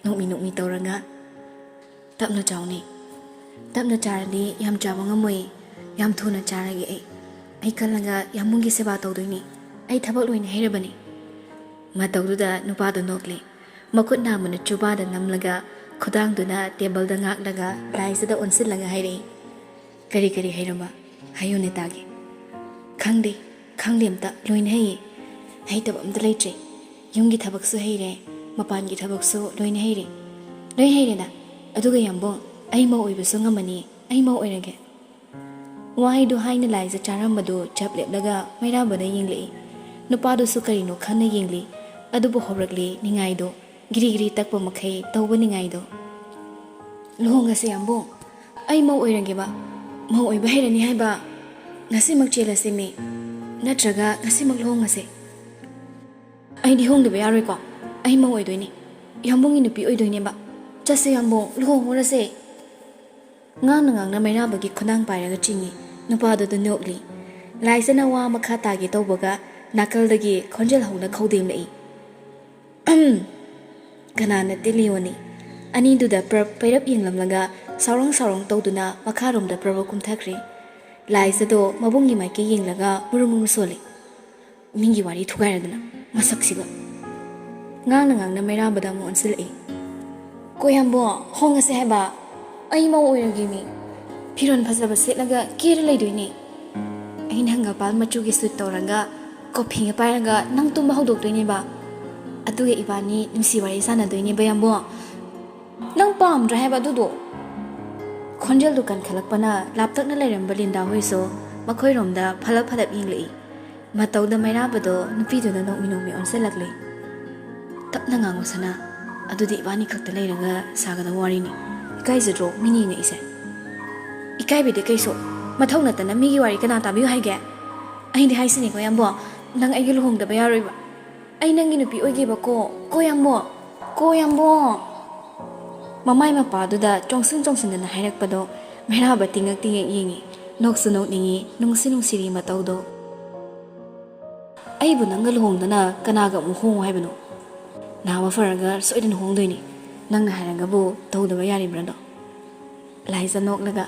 ꯅꯣꯛꯃꯤ ꯅꯣꯛꯃꯤ ꯇꯧꯔꯒ, "ꯇꯞꯅ ꯆꯥꯎꯅꯦ꯫ ꯇꯞꯅ ꯆꯥꯔꯗꯤ ꯌꯥꯝ ꯆꯥꯕ ꯉꯝꯃꯣꯏ꯫ ꯌꯥꯝ ꯊꯨꯅ ꯆꯥꯔꯒꯦ ꯑꯩ꯫ ꯑꯩ ꯀꯜꯂꯒ ꯌꯥꯝꯕꯨꯡꯒꯤ ꯁꯦꯕꯥ ꯇꯧꯗꯣꯏꯅꯤ꯫ ꯑꯩ ꯊꯕꯛ ꯂꯣꯏꯅ ꯍꯩꯔꯕꯅꯤ"꯫ ꯃꯇꯧꯗꯨꯗ ꯅꯨꯄꯥꯗꯨ ꯅꯣꯛꯂꯦ꯫ ꯃꯈꯨꯠ ꯅꯥꯝꯃꯅ ꯆꯨꯕꯥꯗ ꯅꯝꯂꯒ ꯈꯨꯗꯥꯡꯗꯨꯅ ꯇꯦꯕꯜꯗ ꯉꯥꯛꯂꯒ ꯂꯥꯏꯖꯗ ꯑꯣꯟꯁꯤꯜꯂꯒ ꯍꯥꯏꯔꯛꯏ, "ꯀꯔꯤ ꯀꯔꯤ ꯍꯩꯔꯕ? ꯍꯥꯏꯌꯨꯅꯦ ꯇꯥꯒꯦ"꯫ "ꯈꯪꯗꯦ, ꯈꯪꯗꯦ ꯑꯝꯇ, ꯂꯣꯏꯅ ꯍꯩꯌꯦ꯫ ꯍꯩꯇꯕ ꯑꯝꯇ ꯂꯩꯇ꯭ꯔꯦ꯫ ꯌꯨꯝꯒꯤ ꯊꯕꯛꯁꯨ ꯍꯩꯔꯦ, ꯃꯄꯥꯟꯒꯤ ꯊꯕꯛꯁꯨ ꯂꯣꯏꯅ ꯍꯩꯔꯦ꯫ ꯂꯣꯏ ꯍꯩꯔꯦꯗ꯫ ꯑꯗꯨꯒ ꯌꯥꯝꯕꯨꯡ, ꯑꯩ ꯃꯧ ꯑꯣꯏꯕꯁꯨ ꯉꯝꯃꯅꯤ, ꯑꯩ ꯃꯧ ꯑꯣꯏꯔꯒꯦ"꯫ ꯋꯥꯍꯩꯗꯨ ꯍꯥꯏꯅ ꯂꯥꯏꯖ ꯆꯥꯔꯝꯕꯗꯨ ꯆꯞ ꯂꯦꯞꯂꯒ ꯃꯩꯔꯥꯕꯗ ꯌꯦꯡꯂꯛꯏ꯫ ꯅꯨꯄꯥꯗꯨꯁꯨ ꯀꯔꯤꯅꯣ ꯈꯟꯅ ꯌꯦꯡꯂꯤ, ꯑꯗꯨꯕꯨ ꯍꯧꯔꯛꯂꯤ ꯅꯤꯡꯉꯥꯏꯗꯣ, ꯒꯤꯔꯤ ꯒꯤꯔꯤ ꯇꯛꯄ ꯃꯈꯩ ꯇꯧꯕ ꯅꯤꯡꯉꯥꯏꯗꯣ꯫ "ꯂꯨꯍꯣꯡꯉꯁꯦ ꯌꯥꯝꯕꯨꯡ, ꯑꯩ ꯃꯧ ꯑꯣꯏꯔꯒꯦꯕ꯫ ꯃꯧ ꯑꯣꯏꯕ ꯍꯩꯔꯅꯤ ꯍꯥꯏꯕ꯫ ꯉꯁꯤꯃꯛ ꯆꯦꯜꯂꯁꯦꯃꯤ, ꯅꯠꯇ꯭ꯔꯒ ꯉꯁꯤꯃꯛ ꯂꯨꯍꯣꯡꯉꯁꯦ"꯫ "ꯑꯩꯗꯤ ꯍꯣꯡꯗꯕ ꯌꯥꯔꯣꯏꯀꯣ꯫ ꯑꯩ ꯃꯧ ꯑꯣꯏꯗꯣꯏꯅꯦ꯫ ꯌꯥꯝꯕꯨꯡꯒꯤ ꯅꯨꯄꯤ ꯑꯣꯏꯗꯣꯏꯅꯦꯕ꯫ ꯆꯠꯁꯦ ꯌꯥꯝꯕꯨꯡ, ꯂꯨꯍꯣꯡꯉꯨꯔꯁꯦ"꯫ ꯉꯥꯡꯅ ꯉꯥꯡꯅ ꯃꯩꯔꯥꯕꯒꯤ ꯈꯨꯗꯥꯡ ꯄꯥꯏꯔꯒ ꯆꯤꯡꯏ꯫ ꯅꯨꯄꯥꯗꯨꯗ ꯅꯣꯛꯂꯤ꯫ ꯂꯥꯏꯖꯅ ꯋꯥ ꯃꯈꯥ ꯇꯥꯒꯦ ꯇꯧꯕꯒ ꯅꯥꯀꯜꯗꯒꯤ ꯈꯣꯟꯖꯦꯜ ꯍꯧꯅ ꯈꯧꯗꯦꯡꯂꯛꯏ꯫ "ꯑꯍꯝ!" ꯀꯅꯥꯅ ꯇꯤꯜꯂꯤꯌꯣꯅꯤ? ꯑꯅꯤꯗꯨꯗ ꯄ꯭ꯔꯞ ꯄꯩꯔꯞ ꯌꯦꯡꯂꯝꯂꯒ ꯁꯥꯎꯔꯣꯡ ꯁꯥꯎꯔꯣꯡ ꯇꯧꯗꯨꯅ ꯃꯈꯥꯔꯣꯝꯗ ꯄ꯭ꯔꯞ ꯀꯨꯝꯊꯈ꯭ꯔꯦ꯫ ꯂꯥꯏꯖꯗꯣ ꯃꯕꯨꯡꯒꯤ ꯃꯥꯏꯀꯩ ꯌꯦꯡꯂꯒ ꯃꯨꯔꯨꯝ ꯃꯨꯔꯨꯝ ꯁꯣꯜꯂꯤ꯫ ꯃꯤꯒꯤ ꯋꯥꯔꯤ ꯊꯨꯒꯥꯏꯔꯗꯅ ꯃꯁꯛꯁꯤꯒ꯫ ꯉꯥꯡꯅ ꯉꯥꯡꯅ ꯃꯩꯔꯥꯕꯗ ꯑꯃꯨꯛ ꯑꯣꯟꯁꯤꯜꯂꯛꯏ꯫ "ꯀꯣ ꯌꯥꯝꯕꯨꯡ, ꯍꯣꯡꯉꯁꯦ ꯍꯥꯏꯕ꯫ ꯑꯩ ꯃꯧ ꯑꯣꯏꯔꯒꯦ ꯃꯤ꯫ ꯐꯤꯔꯣꯜ ꯐꯖꯕ ꯁꯦꯠꯂꯒ ꯀꯦꯔ ꯂꯩꯗꯣꯏꯅꯦ꯫ ꯑꯩꯅ ꯍꯪꯒꯄꯥꯜ ꯃꯆꯨꯒꯤ ꯁꯨꯠ ꯇꯧꯔꯒ ꯀꯣꯐꯤꯒ ꯄꯥꯏꯔꯒ ꯅꯪ ꯇꯨꯝꯕ ꯍꯧꯗꯣꯛꯇꯣꯏꯅꯦꯕ꯫ ꯑꯗꯨꯒ ꯏꯕꯥꯅꯤ ꯅꯨꯡꯁꯤ ꯋꯥꯔꯤ ꯁꯥꯟꯅꯗꯣꯏꯅꯦꯕ ꯌꯥꯝꯕꯨꯡ꯫ ꯅꯪ ꯄꯥꯝꯗ꯭ꯔꯥ ꯍꯥꯏꯕ ꯑꯗꯨꯗꯣ?" ꯈꯣꯟꯖꯦꯜꯗꯨ ꯀꯟꯈꯠꯂꯛꯄꯅ ꯂꯥꯞꯇꯛꯅ ꯂꯩꯔꯝꯕ ꯂꯤꯟꯗꯥ ꯍꯣꯏꯁꯨ ꯃꯈꯣꯏꯔꯣꯝꯗ ꯐꯂꯞ ꯐꯂꯞ ꯌꯦꯡꯂꯛꯏ꯫ ꯃꯇꯧꯗ ꯃꯩꯔꯥꯕꯗꯣ ꯅꯨꯄꯤꯗꯨꯗ ꯅꯣꯛꯃꯤ ꯅꯣꯛꯃꯤ ꯑꯣꯟꯁꯤꯜꯂꯛꯂꯤ꯫ "ꯇꯞꯅ ꯉꯥꯡꯉꯨ ꯁꯅꯥ, ꯑꯗꯨꯗꯤ ꯏꯕꯥꯅꯤ ꯈꯛꯇ ꯂꯩꯔꯒ ꯁꯥꯒꯗꯕ ꯋꯥꯔꯤꯅꯤ꯫ ꯏꯀꯥꯏꯖꯗ꯭ꯔꯣ ꯃꯤꯅ ꯌꯦꯡꯉꯛꯏꯁꯦ? ꯏꯀꯥꯏꯕꯤꯗꯦ ꯀꯩꯁꯨ꯫ ꯃꯊꯧ ꯅꯠꯇꯅ ꯃꯤꯒꯤ ꯋꯥꯔꯤ ꯀꯅꯥ ꯇꯥꯕꯤꯌꯨ ꯍꯥꯏꯒꯦ? ꯑꯩꯗꯤ ꯍꯥꯏꯁꯤꯅꯤꯀꯣ ꯌꯥꯝꯕꯣ, ꯅꯪ ꯑꯩꯒ ꯂꯨꯍꯣꯡꯗꯕ ꯌꯥꯔꯣꯏꯕ꯫ ꯑꯩ ꯅꯪꯒꯤ ꯅꯨꯄꯤ ꯑꯣꯏꯒꯦꯕꯀꯣ꯫ ꯀꯣ ꯌꯥꯝꯕꯣ, ꯀꯣ ꯌꯥꯝꯕꯣ꯫ ꯃꯃꯥꯏ ꯃꯄꯥꯗꯨꯗ ꯆꯣꯡꯁꯤꯟ ꯆꯣꯡꯁꯤꯟꯗꯅ ꯍꯥꯏꯔꯛꯄꯗꯣ ꯃꯩꯔꯥꯕ ꯇꯤꯡꯉꯛ ꯇꯤꯡꯉꯛ ꯌꯦꯡꯉꯤ꯫ ꯅꯣꯛꯁꯨ ꯅꯣꯛꯅꯤꯡꯉꯤ, ꯅꯨꯡꯁꯤ ꯅꯨꯡꯁꯤꯔꯤ ꯃꯇꯧꯗꯣ꯫ ꯑꯩꯕꯨ ꯅꯪꯒ ꯂꯨꯍꯣꯡꯗꯅ ꯀꯅꯥꯒ ꯑꯃꯨꯛ ꯍꯣꯡꯉꯨ ꯍꯥꯏꯕꯅꯣ? ꯅꯥꯕ ꯐꯔꯒ ꯁꯣꯏꯗꯅ ꯍꯣꯡꯗꯣꯏꯅꯤ꯫ ꯅꯪꯅ ꯍꯥꯏꯔꯒꯕꯨ ꯇꯧꯗꯕ ꯌꯥꯔꯤꯕ꯭ꯔꯥꯗꯣ? ꯂꯥꯏꯖ ꯅꯣꯛꯂꯒ,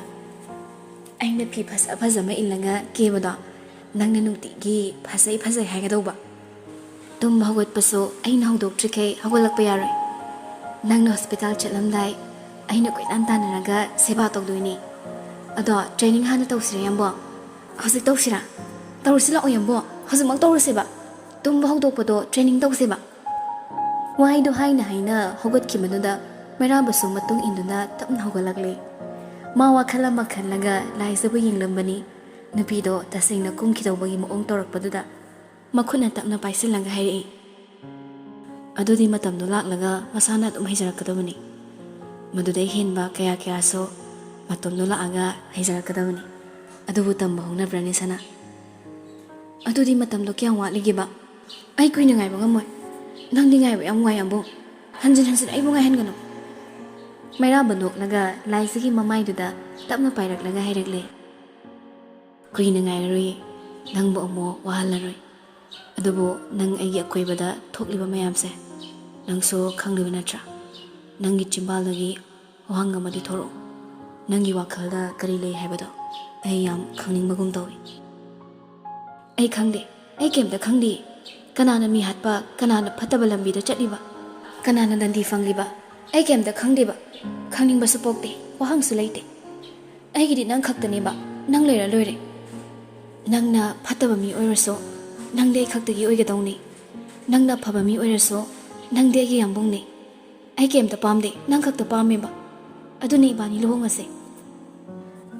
ꯑꯩꯅ ꯐꯤ ꯐꯖ ꯐꯖꯕ ꯏꯜꯂꯒ ꯀꯦꯕꯗꯣ ꯅꯪꯅ ꯅꯨꯡꯇꯤꯒꯤ ꯐꯖꯩ ꯐꯖꯩ ꯍꯥꯏꯒꯗꯧꯕ꯫ ꯇꯨꯝꯕ ꯍꯧꯒꯠꯄꯁꯨ ꯑꯩꯅ ꯍꯧꯗꯣꯛꯇ꯭ꯔꯤꯈꯩ ꯍꯧꯒꯠꯂꯛꯄ ꯌꯥꯔꯣꯏ꯫ ꯅꯪꯅ ꯍꯣꯁꯄꯤꯇꯥꯜ ꯆꯠꯂꯝꯗꯥꯏ ꯑꯩꯅ ꯀꯣꯏꯇꯥꯟ ꯇꯥꯟꯅꯔꯒ ꯁꯦꯕꯥ ꯇꯧꯗꯣꯏꯅꯦ꯫ ꯑꯗꯣ ꯇ꯭ꯔꯦꯅꯤꯡ ꯍꯥꯟꯅ ꯇꯧꯁꯤꯔꯦ ꯌꯥꯝꯕꯣ? ꯍꯧꯖꯤꯛ ꯇꯧꯁꯤꯔꯥ? ꯇꯧꯔꯁꯤ ꯂꯥꯛꯑꯣ ꯌꯥꯝꯕꯣ, ꯍꯧꯖꯤꯛꯃꯛ ꯇꯧꯔꯁꯦꯕ꯫ ꯇꯨꯝꯕ ꯍꯧꯗꯣꯛꯄꯗꯣ ꯇ꯭ꯔꯦꯅꯤꯡ ꯇꯧꯁꯦꯕ꯫ ꯋꯥꯍꯩꯗꯣ ꯍꯥꯏꯅ ꯍꯥꯏꯅ ꯍꯧꯒꯠꯈꯤꯕꯗꯨꯗ ꯃꯩꯔꯥꯕꯁꯨ ꯃꯇꯨꯡ ꯏꯟꯗꯨꯅ ꯇꯞꯅ ꯍꯧꯒꯠꯂꯛꯂꯦ꯫ ꯃꯥ ꯋꯥꯈꯜ ꯑꯃ ꯈꯜꯂꯒ ꯂꯥꯏꯖꯕꯨ ꯌꯦꯡꯂꯝꯕꯅꯤ꯫ ꯅꯨꯄꯤꯗꯣ ꯇꯁꯦꯡꯅ ꯀꯨꯝꯈꯤꯗꯧꯕꯒꯤ ꯃꯑꯣꯡ ꯇꯧꯔꯛꯄꯗꯨꯗ ꯃꯈꯨꯠꯅ ꯇꯞꯅ ꯄꯥꯏꯁꯤꯜꯂꯒ ꯍꯥꯏꯔꯛꯏ, "ꯑꯗꯨꯗꯤ ꯃꯇꯝꯗꯣ ꯂꯥꯛꯂꯒ ꯃꯁꯥꯅ ꯑꯗꯨꯝ ꯍꯩꯖꯔꯛꯀꯗꯕꯅꯤ꯫ ꯃꯗꯨꯗꯩ ꯍꯦꯟꯕ ꯀꯌꯥ ꯀꯌꯥꯁꯨ ꯃꯇꯝꯗꯣ ꯂꯥꯛꯑꯒ ꯍꯩꯖꯔꯛꯀꯗꯕꯅꯤ꯫ ꯑꯗꯨꯕꯨ ꯇꯝꯕ ꯍꯧꯅꯕ꯭ꯔꯅꯦ ꯁꯅꯥ?" "ꯑꯗꯨꯗꯤ ꯃꯇꯝꯗꯣ ꯀꯌꯥꯝ ꯋꯥꯠꯂꯤꯒꯦꯕ? ꯑꯩ ꯀꯨꯏꯅ ꯉꯥꯏꯕ ꯉꯝꯃꯣꯏ꯫ ꯅꯪꯗꯤ ꯉꯥꯏꯕ ꯌꯥꯝ ꯋꯥꯏ ꯑꯝꯕꯣ꯫ ꯍꯟꯖꯤꯟ ꯍꯟꯖꯤꯟ ꯑꯩꯕꯨ ꯉꯥꯏꯍꯟꯒꯅꯨ꯫" ꯃꯩꯔꯥꯕ ꯅꯣꯛꯂꯒ ꯂꯥꯏꯖꯒꯤ ꯃꯃꯥꯏꯗꯨꯗ ꯇꯞꯅ ꯄꯥꯏꯔꯛꯂꯒ ꯍꯥꯏꯔꯛꯂꯦ, "ꯀꯨꯏꯅ ꯉꯥꯏꯔꯔꯣꯏꯌꯦ, ꯅꯪꯕꯨ ꯑꯃꯨꯛ ꯋꯥꯍꯜꯂꯔꯣꯏ꯫ ꯑꯗꯨꯕꯨ ꯅꯪ ꯑꯩꯒꯤ ꯑꯀꯣꯏꯕꯗ ꯊꯣꯛꯂꯤꯕ ꯃꯌꯥꯝꯁꯦ ꯅꯪꯁꯨ ꯈꯪꯂꯤꯕ ꯅꯠꯇ꯭ꯔꯥ? ꯅꯪꯒꯤ ꯆꯤꯝꯕꯥꯜꯗꯒꯤ ꯋꯥꯍꯪ ꯑꯃꯗꯤ ꯊꯣꯔꯛꯎ꯫ ꯅꯪꯒꯤ ꯋꯥꯈꯜꯗ ꯀꯔꯤ ꯂꯩ ꯍꯥꯏꯕꯗꯣ ꯑꯩ ꯌꯥꯝ ꯈꯪꯅꯤꯡꯕꯒꯨꯝ ꯇꯧꯏ꯫" "ꯑꯩ ꯈꯪꯗꯦ, ꯑꯩ ꯀꯩꯝꯇ ꯈꯪꯗꯦ꯫ ꯀꯅꯥꯅ ꯃꯤ ꯍꯥꯠꯄ, ꯀꯅꯥꯅ ꯐꯠꯇꯕ ꯂꯝꯕꯤꯗ ꯆꯠꯂꯤꯕ, ꯀꯅꯥꯅ ꯗꯟꯗꯤ ꯐꯪꯂꯤꯕ, ꯑꯩ ꯀꯩꯝꯇ ꯈꯪꯗꯦꯕ, ꯈꯪꯅꯤꯡꯕꯁꯨ ꯄꯣꯛꯇꯦ, ꯋꯥꯍꯪꯁꯨ ꯂꯩꯇꯦ꯫ ꯑꯩꯒꯤꯗꯤ ꯅꯪ ꯈꯛꯇꯅꯦꯕ, ꯅꯪ ꯂꯩꯔ ꯂꯣꯏꯔꯦ꯫ ꯅꯪꯅ ꯐꯠꯇꯕ ꯃꯤ ꯑꯣꯏꯔꯁꯨ ꯅꯪꯗꯤ ꯑꯩ ꯈꯛꯇꯒꯤ ꯑꯣꯏꯒꯗꯧꯅꯤ꯫ ꯅꯪꯅ ꯑꯐꯕ ꯃꯤ ꯑꯣꯏꯔꯁꯨ ꯅꯪꯗꯤ ꯑꯩꯒꯤ ꯌꯥꯝꯕꯨꯡꯅꯤ꯫ ꯑꯩ ꯀꯩꯝꯇ ꯄꯥꯝꯗꯦ, ꯅꯪ ꯈꯛꯇ ꯄꯥꯝꯃꯦꯕ꯫ ꯑꯗꯨꯅ ꯏꯕꯥꯅꯤ ꯂꯨꯍꯣꯡꯉꯁꯦ꯫"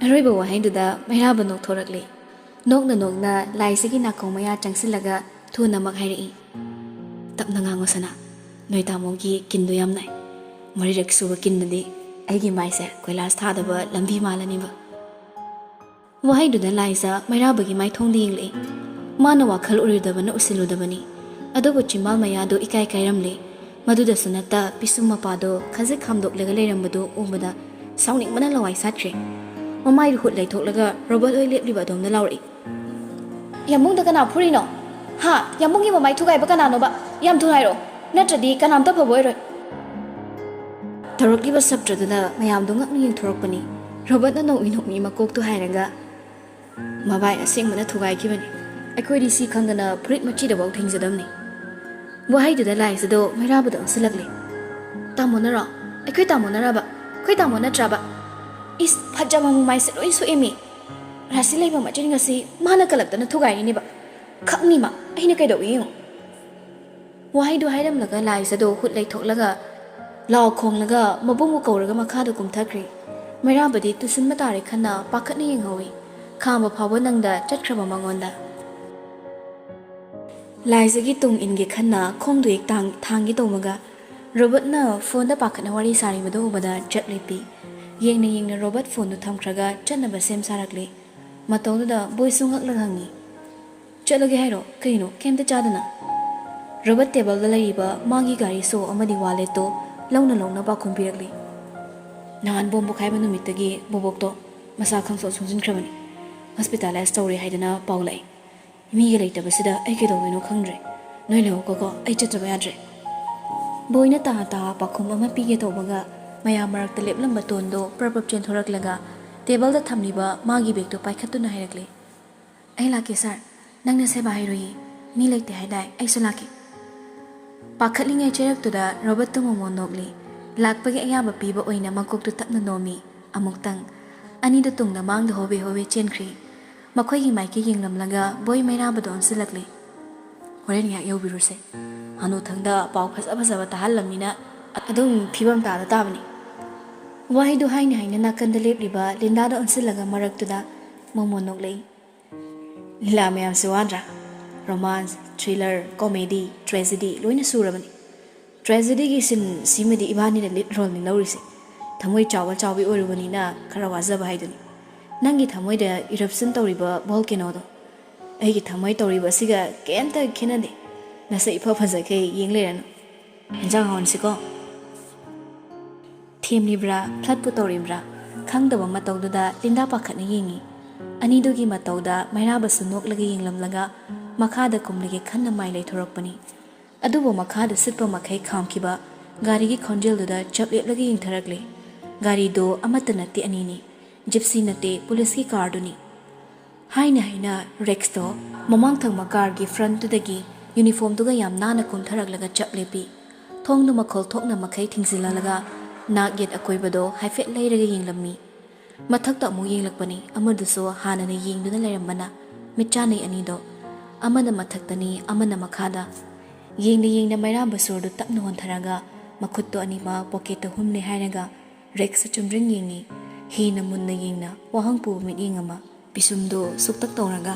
ꯑꯔꯣꯏꯕ ꯋꯥꯍꯩꯗꯨꯗ ꯃꯩꯔꯥꯕ ꯅꯣꯛꯊꯣꯔꯛꯂꯦ꯫ ꯅꯣꯛꯅ ꯅꯣꯛꯅ ꯂꯥꯏꯁꯤꯒꯤ ꯅꯥꯀꯣꯡ ꯃꯌꯥ ꯆꯪꯁꯤꯜꯂꯒ ꯊꯨꯅꯃꯛ ꯍꯥꯏꯔꯛꯏ, "ꯇꯞꯅ ꯉꯥꯡꯉꯣ ꯁꯅꯥ, ꯅꯣꯏ ꯇꯥꯃꯣꯒꯤ ꯀꯤꯟꯗꯣ ꯌꯥꯝ ꯅꯥꯏ꯫ ꯃꯔꯤꯔꯛ ꯁꯨꯕ ꯀꯤꯟꯗꯨꯗꯤ ꯑꯩꯒꯤ ꯃꯥꯏꯁꯦ ꯀꯣꯏꯂꯥꯁ ꯊꯥꯗꯕ ꯂꯝꯕꯤ ꯃꯥꯜꯂꯅꯤꯕ꯫ ꯋꯥꯍꯩꯗꯨꯗ ꯂꯥꯏꯖ ꯃꯩꯔꯥꯕꯒꯤ ꯃꯥꯏꯊꯣꯡꯗ ꯌꯦꯡꯂꯛꯏ꯫ ꯃꯥꯅ ꯋꯥꯈꯜ ꯑꯣꯏꯔꯨꯗꯕꯅ ꯎꯁꯤꯜꯂꯨꯗꯕꯅꯤ꯫ ꯑꯗꯨꯕꯨ ꯆꯤꯝꯕꯥꯜ ꯃꯌꯥꯗꯨ ꯏꯀꯥꯏ ꯀꯥꯏꯔꯝꯂꯦ꯫ ꯃꯗꯨꯗꯁꯨ ꯅꯠꯇ ꯄꯤꯁꯨꯝ ꯃꯄꯥꯗꯣ ꯈꯖꯤꯛ ꯈꯥꯝꯗꯣꯛꯂꯒ ꯂꯩꯔꯝꯕꯗꯨ ꯎꯕꯗ ꯁꯥꯎꯅꯤꯡꯕꯅ ꯂꯋꯥꯏ ꯁꯥꯠꯈ꯭ꯔꯦ꯫ ꯃꯃꯥꯏꯗꯨ ꯍꯨꯠ ꯂꯩꯊꯣꯛꯂꯒ ꯔꯣꯕꯔꯠ ꯍꯣꯏ ꯂꯦꯞꯂꯤꯕ ꯑꯗꯣꯝꯗ ꯂꯥꯎꯔꯛꯏ꯫ "ꯌꯥꯝꯕꯨꯡꯗ ꯀꯅꯥ ꯐꯨꯔꯤꯅꯣ? ꯍꯥ? ꯌꯥꯝꯕꯨꯡꯒꯤ ꯃꯃꯥꯏ ꯊꯨꯒꯥꯏꯕ ꯀꯅꯥꯅꯣꯕ? ꯌꯥꯝ ꯊꯨꯅ ꯍꯥꯏꯔꯛꯑꯣ, ꯅꯠꯇ꯭ꯔꯗꯤ ꯀꯅꯥꯝꯇ ꯐꯕ ꯑꯣꯏꯔꯣꯏ꯫" ꯇꯧꯔꯛꯂꯤꯕ ꯁꯞꯇ꯭ꯔꯗꯨꯗ ꯃꯌꯥꯝꯗꯣ ꯉꯛꯅ ꯌꯦꯡꯊꯣꯔꯛꯄꯅꯤ꯫ ꯔꯣꯕꯔꯠꯅ ꯅꯣꯛꯃꯤ ꯅꯣꯛꯃꯤ ꯃꯀꯣꯛꯇꯨ ꯍꯥꯏꯔꯒ, "ꯃꯕꯥꯏ ꯑꯁꯦꯡꯕꯅ ꯊꯨꯒꯥꯏꯈꯤꯕꯅꯤ꯫ ꯑꯩꯈꯣꯏꯗꯤ ꯁꯤ ꯈꯪꯗꯅ ꯐꯨꯔꯤꯠ ꯃꯆꯤꯗꯐꯥꯎ ꯊꯤꯡꯖꯗꯕꯅꯤ꯫" ꯋꯥꯍꯩꯗꯨꯗ ꯂꯥꯏꯖꯗꯣ ꯃꯩꯔꯥꯕꯗ ꯑꯣꯟꯁꯤꯜꯂꯛꯂꯦ꯫ "ꯇꯥꯃꯣꯅꯔꯣ? ꯑꯩꯈꯣꯏ ꯇꯥꯃꯣꯅꯔꯕ? ꯑꯩꯈꯣꯏ ꯇꯥꯃꯣ ꯅꯠꯇ꯭ꯔꯕ? ꯏꯁ, ꯐꯠꯖꯕ ꯃꯃꯥꯏꯁꯦ ꯂꯣꯏ ꯁꯣꯛꯑꯦꯃꯤ꯫ ꯔꯥꯁꯤ ꯂꯩꯕ ꯃꯆꯤꯟ ꯑꯁꯤ ꯃꯥꯅ ꯀꯜꯂꯛꯇꯅ ꯊꯨꯒꯥꯏꯔꯤꯅꯦꯕ꯫ ꯈꯪꯅꯤ ꯃꯥ, ꯑꯩꯅ ꯀꯩꯗꯧꯏ ꯌꯦꯡꯉꯨ꯫" ꯋꯥꯍꯩꯗꯨ ꯍꯥꯏꯔꯝꯂꯒ ꯂꯥꯏꯖꯗꯣ ꯍꯨꯠ ꯂꯩꯊꯣꯛꯂꯒ ꯂꯥꯎ ꯈꯣꯡꯂꯒ ꯃꯕꯨꯡꯕꯨ ꯀꯧꯔꯒ ꯃꯈꯥꯗ ꯀꯨꯝꯊꯈ꯭ꯔꯦ꯫ ꯃꯩꯔꯥꯕꯗꯤ ꯇꯨꯁꯤꯟꯕ ꯇꯥꯔꯦ ꯈꯟꯅ ꯄꯥꯈꯠꯅ ꯌꯦꯡꯍꯧꯏ꯫ ꯈꯥꯝꯕ ꯐꯥꯎꯕ ꯅꯪꯗ ꯆꯠꯈ꯭ꯔꯕ ꯃꯉꯣꯟꯗ꯫ ꯂꯥꯏꯖꯒꯤ ꯇꯨꯡ ꯏꯟꯒꯦ ꯈꯟꯅ ꯈꯣꯡꯗꯨ ꯍꯦꯛ ꯇꯥꯡ-, ꯊꯥꯡꯒꯦ ꯇꯧꯕꯒ ꯔꯣꯕꯔꯠꯅ ꯐꯣꯟꯗ ꯄꯥꯈꯠꯅ ꯋꯥꯔꯤ ꯁꯥꯔꯤꯕꯗꯨ ꯎꯕꯗ ꯆꯠ ꯂꯦꯞꯄꯤ꯫ ꯌꯦꯡꯅ ꯌꯦꯡꯅ ꯔꯣꯕꯔꯠ ꯐꯣꯟꯗꯨ ꯊꯝꯈ꯭ꯔꯒ ꯆꯠꯅꯕ ꯁꯦꯝ ꯁꯥꯔꯛꯂꯤ꯫ ꯃꯇꯧꯗꯨꯗ ꯕꯣꯏꯁꯨ ꯉꯛꯂꯒ ꯍꯪꯉꯤ, "ꯆꯠꯂꯒꯦ ꯍꯥꯏꯔꯣ? ꯀꯩꯅꯣ, ꯀꯩꯝꯇ ꯆꯥꯗꯅ?" ꯔꯣꯕꯔꯠ ꯇꯦꯕꯜꯗ ꯂꯩꯔꯤꯕ ꯃꯥꯒꯤ ꯒꯥꯔꯤ ꯁꯣ ꯑꯃꯗꯤ ꯋꯥꯂꯦꯠꯇꯣ ꯂꯧꯅ ꯂꯧꯅ ꯄꯥꯎꯈꯨꯝ ꯄꯤꯔꯛꯂꯤ꯫ "ꯅꯍꯥꯟ ꯕꯣꯝ ꯄꯣꯈꯥꯏꯕ ꯅꯨꯃꯤꯠꯇꯒꯤ ꯕꯣꯕꯣꯛꯇꯣ ꯃꯁꯥ ꯈꯪꯁꯣꯛ ꯁꯣꯛꯖꯤꯟꯈ꯭ꯔꯕꯅꯤ꯫ ꯍꯣꯁꯄꯤꯇꯥꯂꯥꯏꯁ ꯇꯧꯔꯦ ꯍꯥꯏꯗꯅ ꯄꯥꯎ ꯂꯥꯛꯏ꯫ ꯃꯤꯒ ꯂꯩꯇꯕꯁꯤꯗ ꯑꯩ ꯀꯩꯗꯧꯗꯣꯏꯅꯣ ꯈꯪꯗ꯭ꯔꯦ꯫ ꯅꯣꯏ ꯂꯩꯍꯧꯈꯣꯀꯣ, ꯑꯩ ꯆꯠꯇꯕ ꯌꯥꯗ꯭ꯔꯦ꯫" ꯕꯣꯏꯅ ꯇꯥ ꯇꯥ ꯄꯥꯎꯈꯨꯝ ꯑꯃ ꯄꯤꯒꯦ ꯇꯧꯕꯒ ꯃꯌꯥꯝ ꯃꯔꯛꯇ ꯂꯦꯞꯂꯝꯕ ꯇꯣꯟꯗꯣ ꯄ꯭ꯔꯞ ꯄ꯭ꯔꯞ ꯆꯦꯟꯊꯣꯔꯛꯂꯒ ꯇꯦꯕꯜꯗ ꯊꯝꯂꯤꯕ ꯃꯥꯒꯤ ꯕꯦꯒꯇꯣ ꯄꯥꯏꯈꯠꯇꯨꯅ ꯍꯥꯏꯔꯛꯂꯦ, "ꯑꯩ ꯂꯥꯛꯀꯦ ꯁꯥꯔ, ꯅꯪꯅ ꯁꯦꯕꯥ ꯍꯩꯔꯣꯏꯌꯦ, ꯃꯤ ꯂꯩꯇꯦ ꯍꯥꯏꯗꯥꯏ, ꯑꯩꯁꯨ ꯂꯥꯛꯀꯦ꯫" ꯄꯥꯈꯠꯂꯤꯉꯩ ꯆꯩꯔꯛꯇꯨꯗ ꯔꯣꯕꯔꯠꯇꯨ ꯃꯣꯃꯣꯟ ꯅꯣꯛꯂꯤ꯫ ꯂꯥꯛꯄꯒꯤ ꯑꯌꯥꯕ ꯄꯤꯕ ꯑꯣꯏꯅ ꯃꯀꯣꯛꯇꯨ ꯇꯞꯅ ꯅꯣꯝꯃꯤ꯫ ꯑꯃꯨꯛꯇꯪ꯫ ꯑꯅꯤꯗꯨ ꯇꯨꯡꯗ ꯃꯥꯡꯗ ꯍꯣꯕꯦ ꯍꯣꯕꯦ ꯆꯦꯟꯈ꯭ꯔꯤ꯫ ꯃꯈꯣꯏꯒꯤ ꯃꯥꯏꯀꯩ ꯌꯦꯡꯂꯝꯂꯒ ꯕꯣꯏ ꯃꯩꯔꯥꯕꯗ ꯑꯣꯟꯁꯤꯜꯂꯛꯂꯤ꯫ "ꯍꯣꯔꯦꯟ ꯉꯥꯏꯍꯥꯛ ꯌꯧꯕꯤꯔꯨꯁꯦ꯫ ꯍꯅꯨꯊꯪꯗ ꯄꯥꯎ ꯐꯖ ꯐꯖꯕ ꯇꯥꯍꯜꯂꯝꯅꯤꯅ ꯑꯗꯨꯝ ꯐꯤꯕꯝ ꯇꯥꯗ ꯇꯥꯕꯅꯤ꯫" ꯋꯥꯍꯩꯗꯨ ꯍꯥꯏꯅ ꯍꯥꯏꯅ ꯅꯥꯀꯟꯗ ꯂꯦꯞꯂꯤꯕ ꯂꯤꯟꯗꯥꯗ ꯑꯣꯟꯁꯤꯜꯂꯒ ꯃꯔꯛꯇꯨꯗ ꯃꯣꯃꯣꯟ ꯅꯣꯛꯂꯛꯏ꯫ "ꯂꯤꯂꯥ ꯃꯌꯥꯝꯁꯦ ꯋꯥꯗ꯭ꯔꯥ? ꯔꯣꯃꯥꯟꯁ, ꯊ꯭ꯔꯤꯂꯔ, ꯀꯣꯃꯦꯗꯤ, ꯇ꯭ꯔꯦꯖꯦꯗꯤ ꯂꯣꯏꯅ ꯁꯨꯔꯕꯅꯤ꯫ ꯇ꯭ꯔꯦꯖꯦꯗꯤꯒꯤ ꯁꯤꯟ ꯁꯤꯃꯗꯤ ꯏꯕꯥꯅꯤꯅ ꯂꯤꯗ ꯔꯣꯜꯅꯤ ꯂꯧꯔꯤꯁꯦ꯫ ꯊꯃꯣꯏ ꯆꯥꯎꯕ ꯆꯥꯎꯕꯤ ꯑꯣꯏꯔꯨꯕꯅꯤꯅ ꯈꯔ ꯋꯥꯖꯕ ꯍꯥꯏꯗꯨꯅꯤ꯫ ꯅꯪꯒꯤ ꯊꯃꯣꯏꯗ eruption ꯇꯧꯔꯤꯕ volcanoꯗꯣ ꯑꯩꯒꯤ ꯊꯃꯣꯏ ꯇꯧꯔꯤꯕ ꯑꯁꯤꯒ ꯀꯩꯝꯇ ꯈꯦꯠꯅꯗꯦ꯫ ꯅꯁꯛ ꯏꯐ ꯐꯖꯈꯩ ꯌꯦꯡ ꯂꯩꯔꯅꯨ꯫ ꯍꯦꯟꯖꯥꯡ ꯍꯥꯎꯍꯟꯁꯤꯀꯣ꯫ ꯊꯦꯝꯂꯤꯕ꯭ꯔꯥ, flirtꯄꯨ ꯇꯧꯔꯤꯕ꯭ꯔꯥ ꯈꯪꯗꯕ ꯃꯇꯧꯗꯨꯗ ꯂꯤꯟꯗꯥ ꯄꯥꯈꯠꯅ ꯌꯦꯡꯉꯤ꯫ ꯑꯅꯤꯗꯨꯒꯤ ꯃꯇꯧꯗ ꯃꯩꯔꯥꯕꯁꯨ ꯅꯣꯛꯂꯒ ꯌꯦꯡꯂꯝꯂꯒ ꯃꯈꯥꯗ ꯀꯨꯝꯂꯒꯦ ꯈꯟꯅ ꯃꯥꯏ ꯂꯩꯊꯣꯔꯛꯄꯅꯤ꯫ ꯑꯗꯨꯕꯨ ꯃꯈꯥꯗ ꯁꯤꯠꯄ ꯃꯈꯩ ꯈꯥꯝꯈꯤꯕ ꯒꯥꯔꯤꯒꯤ ꯈꯣꯟꯖꯦꯜꯗꯨꯗ ꯆꯞ ꯂꯦꯞꯂꯒ ꯌꯦꯡꯊꯔꯛꯂꯦ꯫ ꯒꯥꯔꯤꯗꯣ ꯑꯃꯠꯇ ꯅꯠꯇꯦ, ꯑꯅꯤꯅꯤ꯫ Gypsy ꯅꯠꯇꯦ, ꯄꯨꯂꯤꯁꯀꯤ ꯀꯥꯔꯗꯨꯅꯤ꯫ ꯍꯥꯏꯅ ꯍꯥꯏꯅ ꯔꯦꯛꯁꯇꯣ ꯃꯃꯥꯡ ꯊꯪꯕ ꯀꯥꯔꯒꯤ frontꯇꯨꯗꯒꯤ ꯌꯨꯅꯤꯐꯣꯔꯝꯗꯨꯒ ꯌꯥꯝ ꯅꯥꯟꯅ ꯀꯨꯝꯊꯔꯛꯂꯒ ꯆꯞ ꯂꯦꯞꯄꯤ꯫ ꯊꯣꯡꯗꯨ ꯃꯈꯣꯜ ꯊꯣꯛꯅ ꯃꯈꯩ ꯊꯤꯡꯖꯤꯜꯍꯜꯂꯒ ꯅꯥꯛ ꯌꯦꯠ ꯑꯀꯣꯏꯕꯗꯣ ꯍꯥꯏꯐꯦꯠ ꯂꯩꯔꯒ ꯌꯦꯡꯂꯝꯃꯤ꯫ ꯃꯊꯛꯇ ꯑꯃꯨꯛ ꯌꯦꯡꯂꯛꯄꯅꯤ, ꯑꯃꯗꯨꯁꯨ ꯍꯥꯟꯅꯅ ꯌꯦꯡꯗꯨꯅ ꯂꯩꯔꯝꯕꯅ꯫ ꯃꯤꯠꯆꯥꯟꯅꯩ ꯑꯅꯤꯗꯣ, ꯑꯃꯅ ꯃꯊꯛꯇꯅꯤ, ꯑꯃꯅ ꯃꯈꯥꯗ꯫ ꯌꯦꯡꯅ ꯌꯦꯡꯅ ꯃꯩꯔꯥꯕ ꯁꯣꯔꯗꯨ ꯇꯞꯅ ꯍꯣꯟꯊꯔꯒ ꯃꯈꯨꯠꯇꯣ ꯑꯅꯤꯃꯛ ꯄꯣꯀꯦꯠꯇ ꯍꯨꯝꯂꯦ ꯍꯥꯏꯔꯒ ꯔꯦꯛꯁꯇ ꯆꯨꯝꯗ꯭ꯔꯤꯡ ꯌꯦꯡꯉꯤ꯫ ꯍꯦꯟꯅ ꯃꯨꯟꯅ ꯌꯦꯡꯅ ꯋꯥꯍꯪ ꯄꯨꯕ ꯃꯤꯠꯌꯦꯡ ꯑꯃ, ꯄꯤꯁꯨꯝꯗꯨ ꯁꯨꯛꯇꯛ ꯇꯧꯔꯒ꯫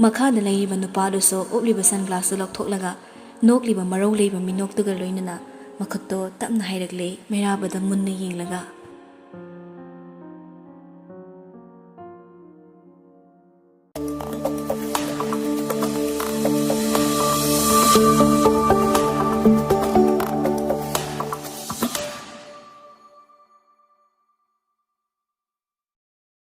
ꯃꯈꯥꯗ ꯂꯩꯔꯤꯕ ꯅꯨꯄꯥꯗꯨꯁꯨ ꯎꯞꯂꯤꯕ sunglassꯇꯨ ꯂꯧꯊꯣꯛꯂꯒ ꯅꯣꯛꯂꯤꯕ ꯃꯔꯧ ꯂꯩꯕ ꯃꯤꯅꯣꯛꯇꯨꯒ ꯂꯣꯏꯅꯅ ꯃꯈꯨꯠꯇꯣ ꯇꯞꯅ ꯍꯥꯏꯔꯛꯂꯦ, ꯃꯩꯔꯥꯕꯗ ꯃꯨꯟꯅ ꯌꯦꯡꯂꯒ꯫